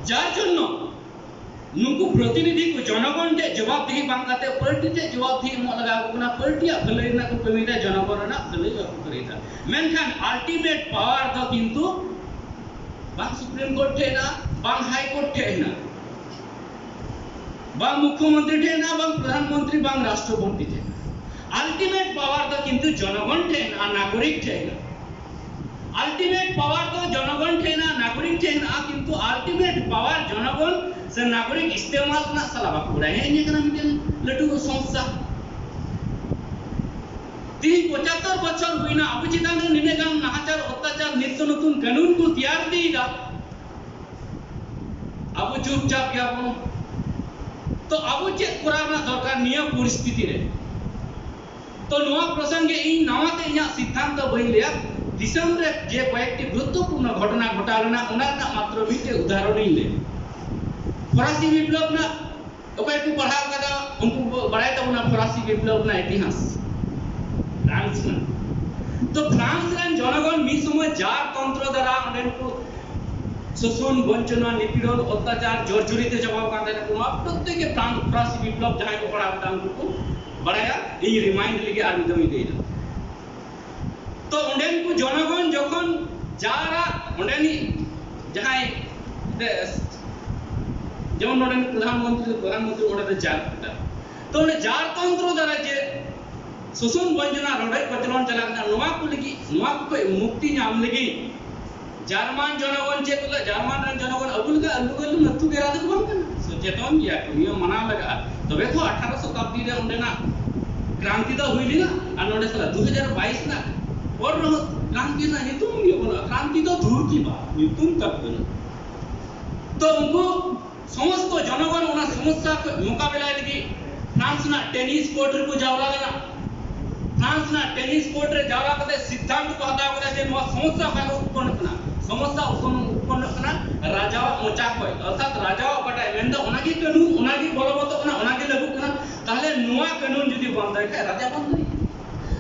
ᱡᱟᱨ ᱡᱚᱱᱱᱚ ᱱᱩᱠᱩ ᱯᱨᱚᱛᱤᱱᱤᱫᱷᱤ ᱠᱚ ᱡᱚᱱᱚᱜᱚᱱ ᱴᱷᱮᱱ ᱡᱚᱵᱟᱵᱫᱤᱦᱤ ᱵᱟᱝ ᱠᱟᱛᱮ ᱯᱟᱨᱴᱤ ᱴᱷᱮᱱ ᱡᱚᱵᱟᱵᱫᱤᱦᱤ ᱮᱢᱚᱜ ᱞᱟᱜᱟᱣ ᱟᱠᱚ ᱠᱟᱱᱟ᱾ ᱯᱟᱨᱴᱤᱭᱟᱜ ᱵᱷᱟᱹᱞᱟᱹᱭ ᱨᱮᱱᱟᱜ ᱠᱚ ᱠᱟᱹᱢᱤᱭᱮᱫᱟ, ᱡᱚᱱᱚᱜᱚᱱ ᱨᱮᱱᱟᱜ ᱵᱷᱟᱹᱞᱟᱹᱭ ᱵᱟᱠᱚ ᱠᱟᱹᱢᱤᱭᱮᱫᱟ᱾ ᱢᱮᱱᱠᱷᱟᱱ ultimate power ᱫᱚ ᱠᱤᱱᱛᱩ ᱵᱟᱝ Supreme Court ᱴᱷᱮᱱ ᱦᱮᱱᱟᱜ, ᱵᱟᱝ High Court ᱴᱷᱮᱱ ᱦᱮᱱᱟᱜ, ᱵᱟᱝ ᱢᱩᱠᱷᱭᱚᱢᱚᱱᱛᱨᱤ ᱴᱷᱮᱱ ᱦᱮᱱᱟᱜ, ᱵᱟᱝ ᱯᱨᱚᱫᱷᱟᱱ ᱢᱚᱱᱛᱨᱤ, ᱵᱟᱝ ᱨᱟᱥᱴᱨᱚᱯᱚᱛᱤ ᱴᱷᱮᱱ᱾ Ultimate power ᱫᱚ ᱠᱤᱱᱛᱩ ᱡᱚᱱᱚᱜᱚᱱ ᱴᱷᱮᱱ ᱦᱮᱱᱟᱜᱼᱟ, ᱱᱟᱜᱚᱨᱤᱠ ᱴᱷᱮᱱ ᱦᱮᱱᱟᱜᱼᱟ᱾ Ultimate power ᱫᱚ ᱡᱚᱱᱚᱜᱚᱱ ᱴᱷᱮᱱ ᱦᱮᱱᱟᱜᱼᱟ, ᱱᱟᱜᱚᱨᱤᱠ ᱴᱷᱮᱱ ᱦᱮᱱᱟᱜᱼᱟ, ᱠᱤᱱᱛᱩ ultimate power ᱡᱚᱱᱚᱜᱚᱱ ᱥᱮ ᱱᱟᱜᱚᱨᱤᱠ ᱤᱥᱛᱮᱢᱟᱞ ᱨᱮᱱᱟᱜ ᱥᱟᱞᱟ ᱵᱟᱠᱚ ᱵᱟᱲᱟᱭᱟ᱾ ᱦᱮᱸ, ᱱᱤᱭᱟᱹ ᱠᱟᱱᱟ ᱢᱤᱫᱴᱮᱱ ᱞᱟᱹᱴᱩ ᱥᱚᱢᱚᱥᱥᱟ᱾ ᱛᱤᱦᱤᱧ ᱯᱚᱸᱪᱟᱛᱛᱚᱨ ᱵᱚᱪᱷᱚᱨ ᱦᱩᱭᱱᱟ, ᱟᱵᱚ ᱪᱮᱛᱟᱱ ᱨᱮ ᱱᱤᱱᱟᱹᱜ ᱜᱟᱱ ᱱᱟᱦᱟᱪᱟᱨ, ᱚᱛᱛᱟᱪᱟᱨ, ᱱᱤᱛᱛᱚ ᱱᱚᱛᱩᱱ ᱠᱟᱹᱱᱩᱱ ᱠᱚ ᱛᱮᱭᱟᱨ ᱤᱫᱤᱭᱮᱫᱟ᱾ ᱟᱵᱚ ᱪᱩᱯᱪᱟᱯ ᱜᱮᱭᱟᱵᱚᱱ᱾ ᱛᱚ ᱟᱵᱚ ᱪᱮᱫ ᱠᱚᱨᱟᱣ ᱨᱮᱱᱟᱜ ᱫᱚᱨᱠᱟᱨ ᱱᱤᱭᱟᱹ ᱯᱚᱨᱤᱥᱛᱷᱤᱛᱤ ᱨᱮ? ᱛᱚ ᱱᱚᱣᱟ ᱯᱨᱚᱥᱚᱝᱜᱮ ᱤᱧ ᱱᱟᱣᱟᱛᱮ ᱤᱧᱟᱹᱜ ᱥᱤᱫᱽᱫᱷᱟᱱᱛᱚ ᱵᱟᱹᱧ ᱞᱟᱹᱭᱟ, ᱫᱤᱥᱚᱢ ᱨᱮ ᱡᱮ ᱠᱚᱭᱮᱠᱴᱤ ᱜᱩᱨᱩᱛᱛᱚᱯᱩᱨᱱᱚ ᱜᱷᱚᱴᱚᱱᱟ ᱜᱷᱚᱴᱟᱣ ᱞᱮᱱᱟ, ᱚᱱᱟ ᱨᱮᱱᱟᱜ ᱢᱟᱛᱨᱚ ᱢᱤᱫᱴᱮᱡ ᱩᱫᱟᱦᱚᱨᱚᱱᱤᱧ ᱞᱟᱹᱭᱟ᱾ ᱯᱷᱚᱨᱟᱥᱤ ᱵᱤᱯᱞᱚᱵ ᱨᱮᱱᱟᱜ ᱚᱠᱚᱭ ᱠᱚ ᱯᱟᱲᱦᱟᱣ ᱠᱟᱫᱟ, ᱩᱱᱠᱩ ᱠᱚ ᱵᱟᱲᱟᱭ ᱛᱟᱵᱚᱱᱟ ᱯᱷᱚᱨᱟᱥᱤ ᱵᱤᱯᱞᱚᱵ ᱨᱮᱱᱟᱜ ᱤᱛᱤᱦᱟᱥ, ᱯᱷᱨᱟᱱᱥ ᱨᱮᱱᱟᱜ᱾ ᱛᱚ ᱯᱷᱨᱟᱱᱥ ᱨᱮᱱ ᱡᱚᱱᱚᱜᱚᱱ ᱢᱤᱫ ᱥᱚᱢᱚᱭ ᱡᱟᱨ ᱛᱚᱱᱛᱨᱚ ᱫᱟᱨᱟ ᱚᱸᱰᱮᱱ ᱠᱚ ᱥᱳᱥᱚᱱ, ᱵᱚᱧᱪᱚᱱᱟ, ᱱᱤᱯᱤᱲᱚᱱ, ᱚᱛᱛᱟᱪᱟᱨ, ᱡᱚᱨᱡᱚᱨᱤᱛᱮ ᱪᱟᱵᱟᱣ ᱠᱟᱱ ᱛᱟᱦᱮᱱᱟ᱾ ᱱᱚᱣᱟ ᱯᱨᱚᱛᱛᱮᱠ ᱜᱮ ᱯᱷᱨᱟᱱ-, ᱯᱷᱚᱨᱟᱥᱤ ᱵᱤᱯᱞᱚᱵ ᱡᱟᱦᱟᱸᱭ ᱠᱚ ᱯᱟᱲᱦᱟᱣ ᱠᱟᱫᱟ ᱩᱱᱠᱩ ᱠᱚ ᱵᱟᱲᱟᱭᱟ᱾ ᱤᱧ ᱨᱤᱢᱟᱭᱤᱱᱰ ᱞᱟᱹᱜᱤᱫ ᱟᱨ ᱢᱤᱫ ᱫᱷᱟᱣ ᱤᱧ ᱞᱟᱹᱭᱫᱟ᱾ ᱛᱚ ᱚᱸᱰᱮᱱ ᱠᱚ ᱡᱚᱱᱚᱜᱚᱱ ᱡᱚᱠᱷᱚᱱ ᱡᱟᱨᱟᱜ ᱚᱸᱰᱮᱱᱤᱡ ᱡᱟᱦᱟᱸᱭ ᱫᱮ-, ᱡᱮᱢᱚᱱ ᱱᱚᱰᱮᱱ ᱯᱨᱚᱫᱷᱟᱱ ᱢᱚᱱᱛᱨᱤ, ᱯᱨᱚᱫᱷᱟᱱ ᱢᱚᱱᱛᱨᱤ ᱚᱸᱰᱮ ᱫᱚ ᱡᱟᱨ ᱠᱟᱱᱟ᱾ ᱛᱚ ᱚᱸᱰᱮ ᱡᱟᱨ ᱛᱚᱱᱛᱨᱚ ᱫᱟᱨᱟ ᱡᱮ ᱥᱳᱥᱚᱱ ᱵᱚᱧᱪᱚᱱᱟ ᱨᱚᱰᱚᱡ ᱠᱚᱪᱞᱚᱱ ᱪᱟᱞᱟᱜ ᱠᱟᱱᱟ, ᱱᱚᱣᱟ ᱠᱚ ᱞᱟᱹᱜᱤᱫ, ᱱᱚᱣᱟ ᱠᱚ ᱠᱷᱚᱱ ᱢᱩᱠᱛᱤ ᱧᱟᱢ ᱞᱟᱹᱜᱤᱫ ᱡᱟᱨᱢᱟᱱ ᱡᱚᱱᱚᱜᱚᱱ ᱪᱮᱫ ᱠᱚ ᱞᱟᱹᱭᱟ? ᱡᱟᱨᱢᱟᱱ ᱨᱮᱱ ᱡᱚᱱᱚᱜᱚᱱ ᱟᱵᱚ ᱞᱮᱠᱟ ᱟᱹᱞᱩ ᱟᱹᱞᱩ ᱱᱟᱹᱛᱩ ᱵᱮᱨᱟ ᱫᱚ ᱵᱟᱝ ᱠᱟᱱᱟ, ᱥᱚᱪᱮᱛᱚᱱ ᱜᱮᱭᱟ ᱠᱚ, ᱱᱤᱭᱟᱹ ᱢᱟᱱᱟᱣ ᱞᱟᱜᱟᱜᱼᱟ᱾ ᱛᱚᱵᱮ ᱛᱚ ᱟᱴᱷᱟᱨᱚ ᱥᱚᱛᱟᱵᱫᱤ ᱨᱮ ᱚᱸᱰᱮᱱᱟᱜ ᱠᱨᱟᱱᱛᱤ ᱫᱚ ᱦᱩᱭ ᱞᱮᱱᱟ, ᱟᱨ ᱱᱚᱰᱮ ᱥᱟᱞᱟᱜ ᱫᱩ ᱦᱟᱡᱟᱨ ᱵᱟᱭᱤᱥ ᱨᱮᱱᱟᱜ ᱯᱚᱨ ᱨᱮᱦᱚᱸ ᱠᱨᱟᱱᱛᱤ ᱨᱮᱱᱟᱜ ᱧᱩᱛᱩᱢ ᱜᱮ ᱵᱟᱹᱱᱩᱜᱼᱟ᱾ ᱠᱨᱟᱱᱛᱤ ᱫᱚ ᱫᱷᱩᱨ ᱠᱤ ᱵᱟᱛ, ᱧᱩᱛᱩᱢ ᱛᱟᱠ ᱵᱟᱹᱱᱩᱜᱼᱟ᱾ ᱛᱚ ᱩᱱᱠᱩ ᱥᱚᱢᱚᱥᱛᱚ ᱡᱚᱱᱚᱜᱚᱱ ᱚᱱᱟ ᱥᱚᱢᱚᱥᱥᱟ ᱠᱚ ᱢᱳᱠᱟᱵᱮᱞᱟᱭ ᱞᱟᱹᱜᱤᱫ ᱯᱷᱨᱟᱱᱥ ᱨᱮᱱᱟᱜ ᱴᱮᱱᱤᱥ ᱠᱳᱨᱴ ᱨᱮᱠᱚ ᱡᱟᱣᱨᱟ ᱞᱮᱱᱟ᱾ ᱯᱷᱨᱟᱱᱥ ᱨᱮᱱᱟᱜ ᱴᱮᱱᱤᱥ ᱠᱳᱨᱴ ᱨᱮ ᱡᱟᱣᱨᱟ ᱠᱟᱛᱮ ᱥᱤᱫᱽᱫᱷᱟᱱᱛᱚ ᱠᱚ ᱦᱟᱛᱟᱣ ᱠᱮᱫᱟ ᱡᱮ ᱱᱚᱣᱟ ᱥᱚᱢᱚᱥᱥᱟ ᱚᱠᱟ ᱠᱷᱚᱱ ᱩᱛᱯᱚᱱᱱᱚᱜ ᱠᱟᱱᱟ, ᱥᱚᱢᱚᱥᱥᱟ ᱩᱛᱯᱚᱱᱱᱚᱜ ᱠᱟᱱᱟ ᱨᱟᱡᱟᱣᱟᱜ ᱢᱚᱪᱟ ᱠᱷᱚᱱ, ᱚᱨᱛᱷᱟᱛ ᱨᱟᱡᱟᱣᱟᱜ ᱵᱟᱰᱟᱭ, ᱢᱮᱱᱫᱚ ᱚᱱᱟᱜᱮ ᱠᱟᱹᱱᱩᱱ, ᱚᱱᱟᱜᱮ ᱵᱚᱞᱚᱵᱚᱛᱚᱜ ᱠᱟᱱᱟ, ᱚᱱᱟᱜᱮ ᱞᱟᱹᱜᱩᱜ ᱠᱟᱱᱟ᱾ ᱛᱟᱦᱞᱮ ᱱᱚᱣᱟ ᱠᱟᱹᱱᱩᱱ ᱡᱩᱫᱤ ᱵᱚᱱᱫᱚᱭ ᱠᱷᱟᱱ ᱨᱟᱡᱟ ᱵᱚᱱᱫᱚᱭ᱾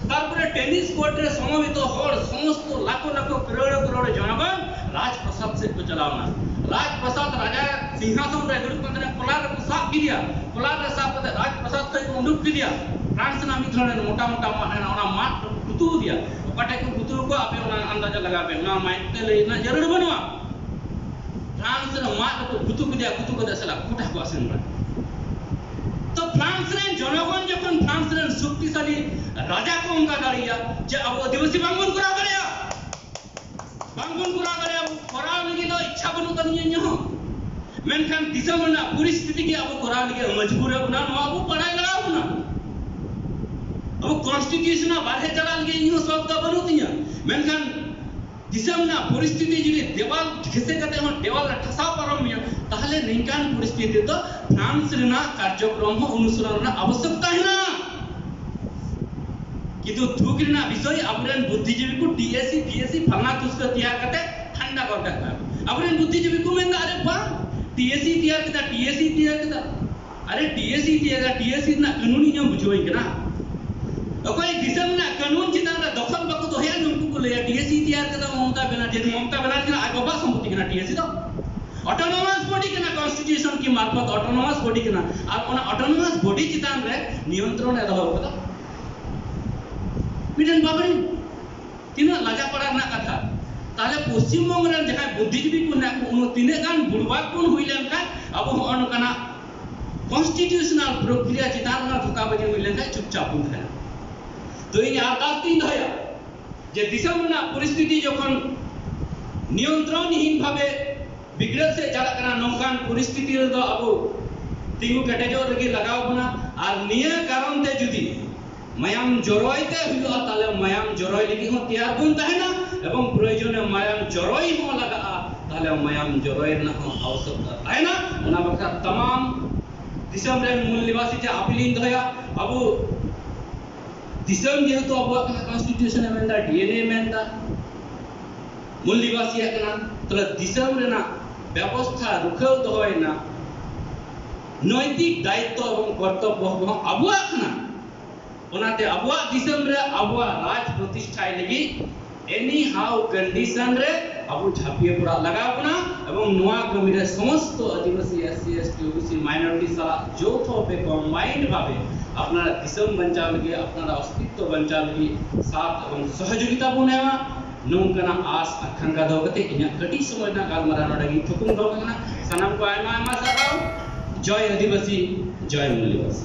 ᱛᱟᱨᱯᱚᱨᱮ ᱴᱮᱱᱤᱥ ᱠᱳᱨᱴ ᱨᱮ ᱥᱚᱢᱚᱵᱮᱛᱚ ᱦᱚᱲ, ᱥᱚᱢᱚᱥᱛᱚ ᱞᱟᱠᱷᱚ ᱞᱟᱠᱷᱚ ᱠᱨᱳᱲ ᱠᱨᱳᱲ ᱡᱚᱱᱚᱜᱚᱱ ᱨᱟᱡᱽᱯᱨᱟᱥᱟᱫ ᱥᱮᱫ ᱠᱚ ᱪᱟᱞᱟᱣ ᱮᱱᱟ᱾ ᱨᱟᱡᱽᱯᱨᱟᱥᱟᱫ, ᱨᱟᱡᱟ ᱥᱤᱝᱦᱟᱥᱚᱱ ᱨᱮ ᱫᱩᱲᱩᱵ ᱠᱟᱱ ᱛᱟᱦᱮᱱᱟ, ᱠᱚᱞᱟᱨ ᱨᱮᱠᱚ ᱥᱟᱵ ᱠᱮᱫᱮᱭᱟ, ᱠᱚᱞᱟᱨ ᱨᱮ ᱥᱟᱵ ᱠᱟᱛᱮ ᱨᱟᱡᱽᱯᱨᱟᱥᱟᱫ ᱠᱷᱚᱱ ᱠᱚ ᱩᱰᱩᱠ ᱠᱮᱫᱮᱭᱟ᱾ ᱯᱷᱨᱟᱱᱥ ᱨᱮᱱᱟᱜ ᱢᱤᱫ ᱫᱷᱚᱨᱚᱱ ᱨᱮᱱ ᱢᱚᱴᱟ ᱢᱚᱴᱟ ᱢᱟᱫ ᱦᱮᱱᱟᱜᱼᱟ, ᱚᱱᱟ ᱢᱟᱫ ᱨᱮᱠᱚ ᱜᱩᱛᱩ ᱟᱫᱮᱭᱟ᱾ ᱚᱠᱟ ᱴᱷᱮᱡ ᱠᱚ ᱜᱩᱛᱩ ᱟᱠᱚᱣᱟ ᱟᱯᱮ ᱚᱱᱟ ᱟᱱᱫᱟᱡᱟ ᱞᱟᱜᱟᱣ ᱯᱮ, ᱚᱱᱟ ᱢᱟᱭᱤᱠ ᱛᱮ ᱞᱟᱹᱭ ᱨᱮᱱᱟᱜ ᱡᱟᱹᱨᱩᱲ ᱵᱟᱹᱱᱩᱜᱼᱟ᱾ ᱯᱷᱨᱟᱱᱥ ᱨᱮ ᱢᱟᱫ ᱨᱮᱠᱚ ᱜᱩᱛᱩ ᱠᱮᱫᱮᱭᱟ, ᱜᱩᱛᱩ ᱠᱟᱛᱮ ᱥᱟᱞᱟ ᱜᱚᱴᱟ ᱠᱚ ᱟᱥᱮᱱ ᱵᱟᱲᱟ᱾ ᱛᱚ ᱯᱷᱨᱟᱱᱥ ᱨᱮᱱ ᱡᱚᱱᱚᱜᱚᱱ ᱡᱚᱠᱷᱚᱱ ᱯᱷᱨᱟᱱᱥ ᱨᱮᱱ ᱥᱚᱠᱛᱤᱥᱟᱞᱤ ᱨᱟᱡᱟ ᱠᱚ ᱚᱱᱠᱟ ᱫᱟᱲᱮᱭᱟᱜᱼᱟ ᱡᱮ ᱟᱵᱚ ᱟᱹᱫᱤᱵᱟᱹᱥᱤ ᱵᱟᱝᱵᱚᱱ ᱠᱚᱨᱟᱣ ᱫᱟᱲᱮᱭᱟᱜᱼᱟ, ᱵᱟᱝᱵᱚᱱ ᱠᱚᱨᱟᱣ ᱫᱟᱲᱮᱭᱟᱜᱼᱟ, ᱟᱵᱚ ᱠᱚᱨᱟᱣ ᱞᱟᱹᱜᱤᱫ ᱫᱚ ᱤᱪᱪᱷᱟ ᱵᱟᱹᱱᱩᱜ ᱛᱟᱹᱞᱤᱧᱟ ᱤᱧᱟᱹᱜ ᱦᱚᱸ, ᱢᱮᱱᱠᱷᱟᱱ ᱫᱤᱥᱚᱢ ᱨᱮᱱᱟᱜ ᱯᱚᱨᱤᱥᱛᱷᱤᱛᱤ ᱜᱮ ᱟᱵᱚ ᱠᱚᱨᱟᱣ ᱞᱟᱹᱜᱤᱫ ᱢᱚᱡᱽᱵᱩᱨ ᱮ ᱵᱚᱱᱟ, ᱱᱚᱣᱟ ᱟᱵᱚ ᱵᱟᱲᱟᱭ ᱞᱟᱜᱟᱣ ᱵᱚᱱᱟ᱾ ᱟᱵᱚ ᱠᱚᱱᱥᱴᱤᱴᱤᱭᱩᱥᱚᱱ ᱨᱮᱱᱟᱜ ᱵᱟᱨᱦᱮ ᱪᱟᱞᱟᱜ ᱞᱟᱹᱜᱤᱫ ᱤᱧ ᱦᱚᱸ ᱥᱚᱠ ᱫᱚ ᱵᱟᱹᱱᱩᱜ ᱛᱤᱧᱟ, ᱢᱮᱱᱠᱷᱟᱱ ᱫᱤᱥᱚᱢ ᱨᱮᱱᱟᱜ ᱯᱚᱨᱤᱥᱛᱷᱤᱛᱤ ᱡᱩᱫᱤ ᱫᱮᱣᱟᱞ ᱜᱷᱮᱥᱮ ᱠᱟᱛᱮ ᱦᱚᱸ ᱫᱮᱣᱟᱞ ᱨᱮ ᱴᱷᱟᱥᱟᱣ ᱯᱟᱨᱚᱢ ᱢᱮᱭᱟ, ᱛᱟᱦᱞᱮ ᱱᱤᱝᱠᱟᱱ ᱯᱚᱨᱤᱥᱛᱷᱤᱛᱤ ᱫᱚ ᱯᱷᱨᱟᱱᱥ ᱨᱮᱱᱟᱜ ᱠᱟᱨᱡᱚᱠᱨᱚᱢ ᱦᱚᱸ ᱚᱱᱩᱥᱚᱨᱚᱱ ᱨᱮᱱᱟᱜ ᱟᱵᱚᱥᱭᱚᱠᱛᱟ ᱦᱮᱱᱟᱜᱼᱟ᱾ ᱠᱤᱱᱛᱩ ᱫᱩᱠ ᱨᱮᱱᱟᱜ ᱵᱤᱥᱚᱭ, ᱟᱵᱚᱨᱮᱱ ᱵᱩᱫᱽᱫᱷᱤᱡᱤᱵᱤ ᱠᱚ ᱴᱤ ᱮ ᱥᱤ, ᱯᱷᱤ ᱮ ᱥᱤ, ᱯᱷᱟᱞᱱᱟ ᱛᱩᱥᱠᱟᱹ ᱛᱮᱭᱟᱨ ᱠᱟᱛᱮ ᱴᱷᱟᱱᱰᱟ ᱜᱚᱫ ᱠᱟᱜ ᱠᱟᱱᱟ᱾ ᱟᱵᱚᱨᱮᱱ ᱵᱩᱫᱽᱫᱷᱤᱡᱤᱵᱤ ᱠᱚ ᱢᱮᱱᱫᱟ, "ᱟᱨᱮ ᱵᱟᱝ, ᱴᱤ ᱮ ᱥᱤ ᱛᱮᱭᱟᱨ ᱠᱮᱫᱟ, ᱴᱤ ᱮ ᱥᱤ ᱛᱮᱭᱟᱨ ᱠᱮᱫᱟ᱾ ᱟᱨᱮ ᱴᱤ ᱮ ᱥᱤ ᱛᱮᱭᱟᱨ ᱠᱮᱫᱟ, ᱴᱤ ᱮ ᱥᱤ ᱨᱮᱱᱟᱜ ᱠᱟᱹᱱᱩᱱ ᱤᱧ ᱮᱢ ᱵᱩᱡᱷᱟᱹᱣᱟᱹᱧ ᱠᱟᱱᱟ?" ᱚᱠᱚᱭ ᱫᱤᱥᱚᱢ ᱨᱮᱱᱟᱜ ᱠᱟᱹᱱᱩᱱ ᱪᱮᱛᱟᱱ ᱨᱮ ᱫᱚᱠᱷᱚᱞ ᱵᱟᱠᱚ ᱫᱚᱦᱚᱭᱟ, ᱱᱩᱠᱩ ᱠᱚ ᱞᱟᱹᱭᱟ, "ᱴᱤ ᱮ ᱥᱤ ᱛᱮᱭᱟᱨ ᱠᱮᱫᱟ ᱢᱚᱢᱚᱛᱟ ᱵᱮᱱᱟᱨᱡᱤ", ᱢᱚᱢᱚᱛᱟ ᱵᱮᱱᱟᱨᱡᱤ ᱨᱮᱱᱟᱜ ᱟᱡ ᱵᱟᱵᱟᱣᱟᱜ ᱥᱚᱢᱯᱚᱛᱤ ᱠᱟᱱᱟ ᱴᱤ ᱮ ᱥᱤ ᱫᱚ᱾ ᱚᱴᱳᱱᱚᱢᱟᱥ ᱵᱚᱰᱤ ᱠᱟᱱᱟ, ᱠᱚᱱᱥᱴᱤᱴᱤᱭᱩᱥᱚᱱ ᱠᱤ ᱢᱟᱨᱯᱷᱚᱛ ᱚᱴᱳᱱᱚᱢᱟᱥ ᱵᱚᱰᱤ ᱠᱟᱱᱟ, ᱟᱨ ᱚᱱᱟ ᱚᱴᱳᱱᱚᱢᱟᱥ ᱵᱚᱰᱤ ᱪᱮᱛᱟᱱ ᱨᱮ ᱱᱤᱭᱚᱱᱛᱨᱚᱱ ᱮ ᱫᱚᱦᱚ ᱠᱟᱫᱟ᱾ ᱢᱤᱫᱴᱮᱱ ᱵᱟᱵᱨᱤ, ᱛᱤᱱᱟᱹᱜ ᱞᱟᱡᱟ ᱯᱟᱲᱟ ᱨᱮᱱᱟᱜ ᱠᱟᱛᱷᱟ᱾ ᱛᱟᱦᱞᱮ ᱯᱚᱥᱪᱤᱢ ᱵᱚᱝᱜᱚ ᱨᱮᱱ ᱡᱟᱦᱟᱸᱭ ᱵᱩᱫᱽᱫᱷᱤᱡᱤᱵᱤ ᱠᱚ ᱢᱮᱱᱟᱜ ᱠᱚ, ᱩᱱᱠᱩ ᱛᱤᱱᱟᱹᱜ ᱜᱟᱱ ᱵᱩᱲᱵᱟᱠ ᱵᱚᱱ ᱦᱩᱭ ᱞᱮᱱᱠᱷᱟᱱ ᱟᱵᱚ ᱦᱚᱸᱜᱼᱚ ᱱᱚᱝᱠᱟᱱᱟᱜ ᱠᱚᱱᱥᱴᱤᱴᱤᱭᱩᱥᱚᱱᱟᱞ ᱯᱨᱚᱠᱨᱤᱭᱟ ᱪᱮᱛᱟᱱ ᱨᱮᱱᱟᱜ ᱫᱷᱳᱠᱟᱵᱟᱡᱤ ᱦᱩᱭ ᱞᱮᱱᱠᱷᱟᱱ ᱪᱩᱯᱪᱟᱯ ᱵᱚᱱ ᱛᱟᱦᱮᱱᱟ᱾ ᱛᱚ ᱤᱧ ᱟᱨᱫᱟᱥ ᱤᱧ ᱫᱚᱦᱚᱭᱟ ᱡᱮ ᱫᱤᱥᱚᱢ ᱨᱮᱱᱟᱜ ᱯᱚᱨᱤᱥᱛᱷᱤᱛᱤ ᱡᱚᱠᱷᱚᱱ ᱱᱤᱭᱚᱱᱛᱨᱚᱱᱦᱤᱱ ᱵᱷᱟᱵᱮ ᱵᱤᱜᱽᱲᱟᱹ ᱥᱮᱫ ᱪᱟᱞᱟᱜ ᱠᱟᱱᱟ, ᱱᱚᱝᱠᱟᱱ ᱯᱚᱨᱤᱥᱛᱷᱤᱛᱤ ᱨᱮᱫᱚ ᱟᱵᱚ ᱛᱤᱸᱜᱩ ᱠᱮᱴᱮᱡᱚᱜ ᱨᱮᱜᱮ ᱞᱟᱜᱟᱣ ᱵᱚᱱᱟ᱾ ᱟᱨ ᱱᱤᱭᱟᱹ ᱠᱟᱨᱚᱱ ᱛᱮ ᱡᱩᱫᱤ ᱢᱟᱭᱟᱢ ᱡᱚᱨᱚᱭ ᱛᱮ ᱦᱩᱭᱩᱜᱼᱟ, ᱛᱟᱦᱞᱮ ᱢᱟᱭᱟᱢ ᱡᱚᱨᱚᱭ ᱞᱟᱹᱜᱤᱫ ᱦᱚᱸ ᱛᱮᱭᱟᱨ ᱵᱚᱱ ᱛᱟᱦᱮᱱᱟ, ᱮᱵᱚᱝ ᱯᱨᱚᱭᱳᱡᱚᱱᱮ ᱢᱟᱭᱟᱢ ᱡᱚᱨᱚᱭ ᱦᱚᱸ ᱞᱟᱜᱟᱜᱼᱟ, ᱛᱟᱦᱞᱮ ᱢᱟᱭᱟᱢ ᱡᱚᱨᱚᱭ ᱨᱮᱱᱟᱜ ᱦᱚᱸ ᱟᱵᱚᱥᱭᱚᱠᱛᱟ ᱛᱟᱦᱮᱱᱟ᱾ ᱚᱱᱟ ᱵᱟᱠᱷᱨᱟ ᱛᱟᱢᱟᱢ ᱫᱤᱥᱚᱢ ᱨᱮᱱ ᱢᱩᱞ ᱱᱤᱵᱟᱥᱤ ᱴᱷᱮᱱ ᱟᱯᱤᱞ ᱤᱧ ᱫᱚᱦᱚᱭᱟ, ᱟᱵᱚ ᱫᱤᱥᱚᱢ ᱡᱮᱦᱮᱛᱩ ᱟᱵᱚᱣᱟᱜ ᱠᱟᱱᱟ, ᱠᱚᱱᱥᱴᱤᱴᱤᱭᱩᱥᱚᱱ ᱮ ᱢᱮᱱᱫᱟ, ᱰᱤ ᱮᱱ ᱮ ᱢᱮᱱᱫᱟ, ᱢᱩᱞ ᱱᱤᱵᱟᱥᱤᱭᱟᱜ ᱠᱟᱱᱟ, ᱛᱟᱦᱞᱮ ᱫᱤᱥᱚᱢ ᱨᱮᱱᱟᱜ ᱵᱮᱵᱚᱥᱛᱷᱟ ᱨᱩᱠᱷᱟᱹᱣ ᱫᱚᱦᱚᱭ ᱨᱮᱱᱟᱜ ᱱᱳᱭᱛᱤᱠ ᱫᱟᱭᱤᱛᱛᱚ ᱮᱵᱚᱝ ᱠᱚᱨᱛᱚᱵᱵᱚ ᱦᱚᱸ ᱟᱵᱚᱣᱟᱜ ᱠᱟᱱᱟ᱾ ᱚᱱᱟᱛᱮ ᱟᱵᱚᱣᱟᱜ ᱫᱤᱥᱚᱢ ᱨᱮ ᱟᱵᱚᱣᱟᱜ ᱨᱟᱡᱽ ᱯᱨᱚᱛᱤᱥᱴᱷᱟᱭ ᱞᱟᱹᱜᱤᱫ any how condition ᱨᱮ ᱟᱵᱚ ᱡᱷᱟᱹᱯᱤᱭᱟᱹ ᱯᱟᱲᱟᱜ ᱞᱟᱜᱟᱣ ᱵᱚᱱᱟ᱾ ᱮᱵᱚᱝ ᱱᱚᱣᱟ ᱠᱟᱹᱢᱤ ᱨᱮ ᱥᱚᱢᱚᱥᱛᱚ ᱟᱹᱫᱤᱵᱟᱹᱥᱤ, S C, S T, O B C, minority ᱥᱟᱞᱟᱜ ᱡᱳᱛᱷᱚ ᱵᱮ combined ᱵᱷᱟᱵᱮ ᱟᱯᱱᱟᱨᱟᱜ ᱫᱤᱥᱚᱢ ᱵᱟᱧᱪᱟᱣ ᱞᱟᱹᱜᱤᱫ, ᱟᱯᱱᱟᱨᱟᱜ ᱚᱥᱛᱤᱛᱛᱚ ᱵᱟᱧᱪᱟᱣ ᱞᱟᱹᱜᱤᱫ ᱥᱟᱛᱷ ᱮᱵᱚᱝ ᱥᱚᱦᱚᱡᱳᱜᱤᱛᱟ ᱵᱚᱱ ᱮᱢᱟ᱾ ᱱᱚᱝᱠᱟᱱᱟᱜ ᱟᱥ ᱟᱠᱟᱝᱠᱷᱟ ᱫᱚᱦᱚ ᱠᱟᱛᱮ ᱤᱧᱟᱹᱜ ᱠᱟᱹᱴᱤᱡ ᱥᱚᱢᱚᱭ ᱨᱮᱱᱟᱜ ᱜᱟᱞᱢᱟᱨᱟᱣ ᱱᱚᱰᱮ ᱜᱤᱧ ᱛᱷᱩᱠᱩᱢ ᱫᱚᱦᱚ ᱠᱟᱜ ᱠᱟᱱᱟ᱾ ᱥᱟᱱᱟᱢ ᱠᱚ ᱟᱭᱢᱟ ᱟᱭᱢᱟ ᱥᱟᱨᱦᱟᱣ᱾ ᱡᱚᱭ ᱟᱹᱫᱤᱵᱟᱹᱥᱤ, ᱡᱚᱭ ᱢᱩᱞ ᱱᱤᱵᱟᱥᱤ᱾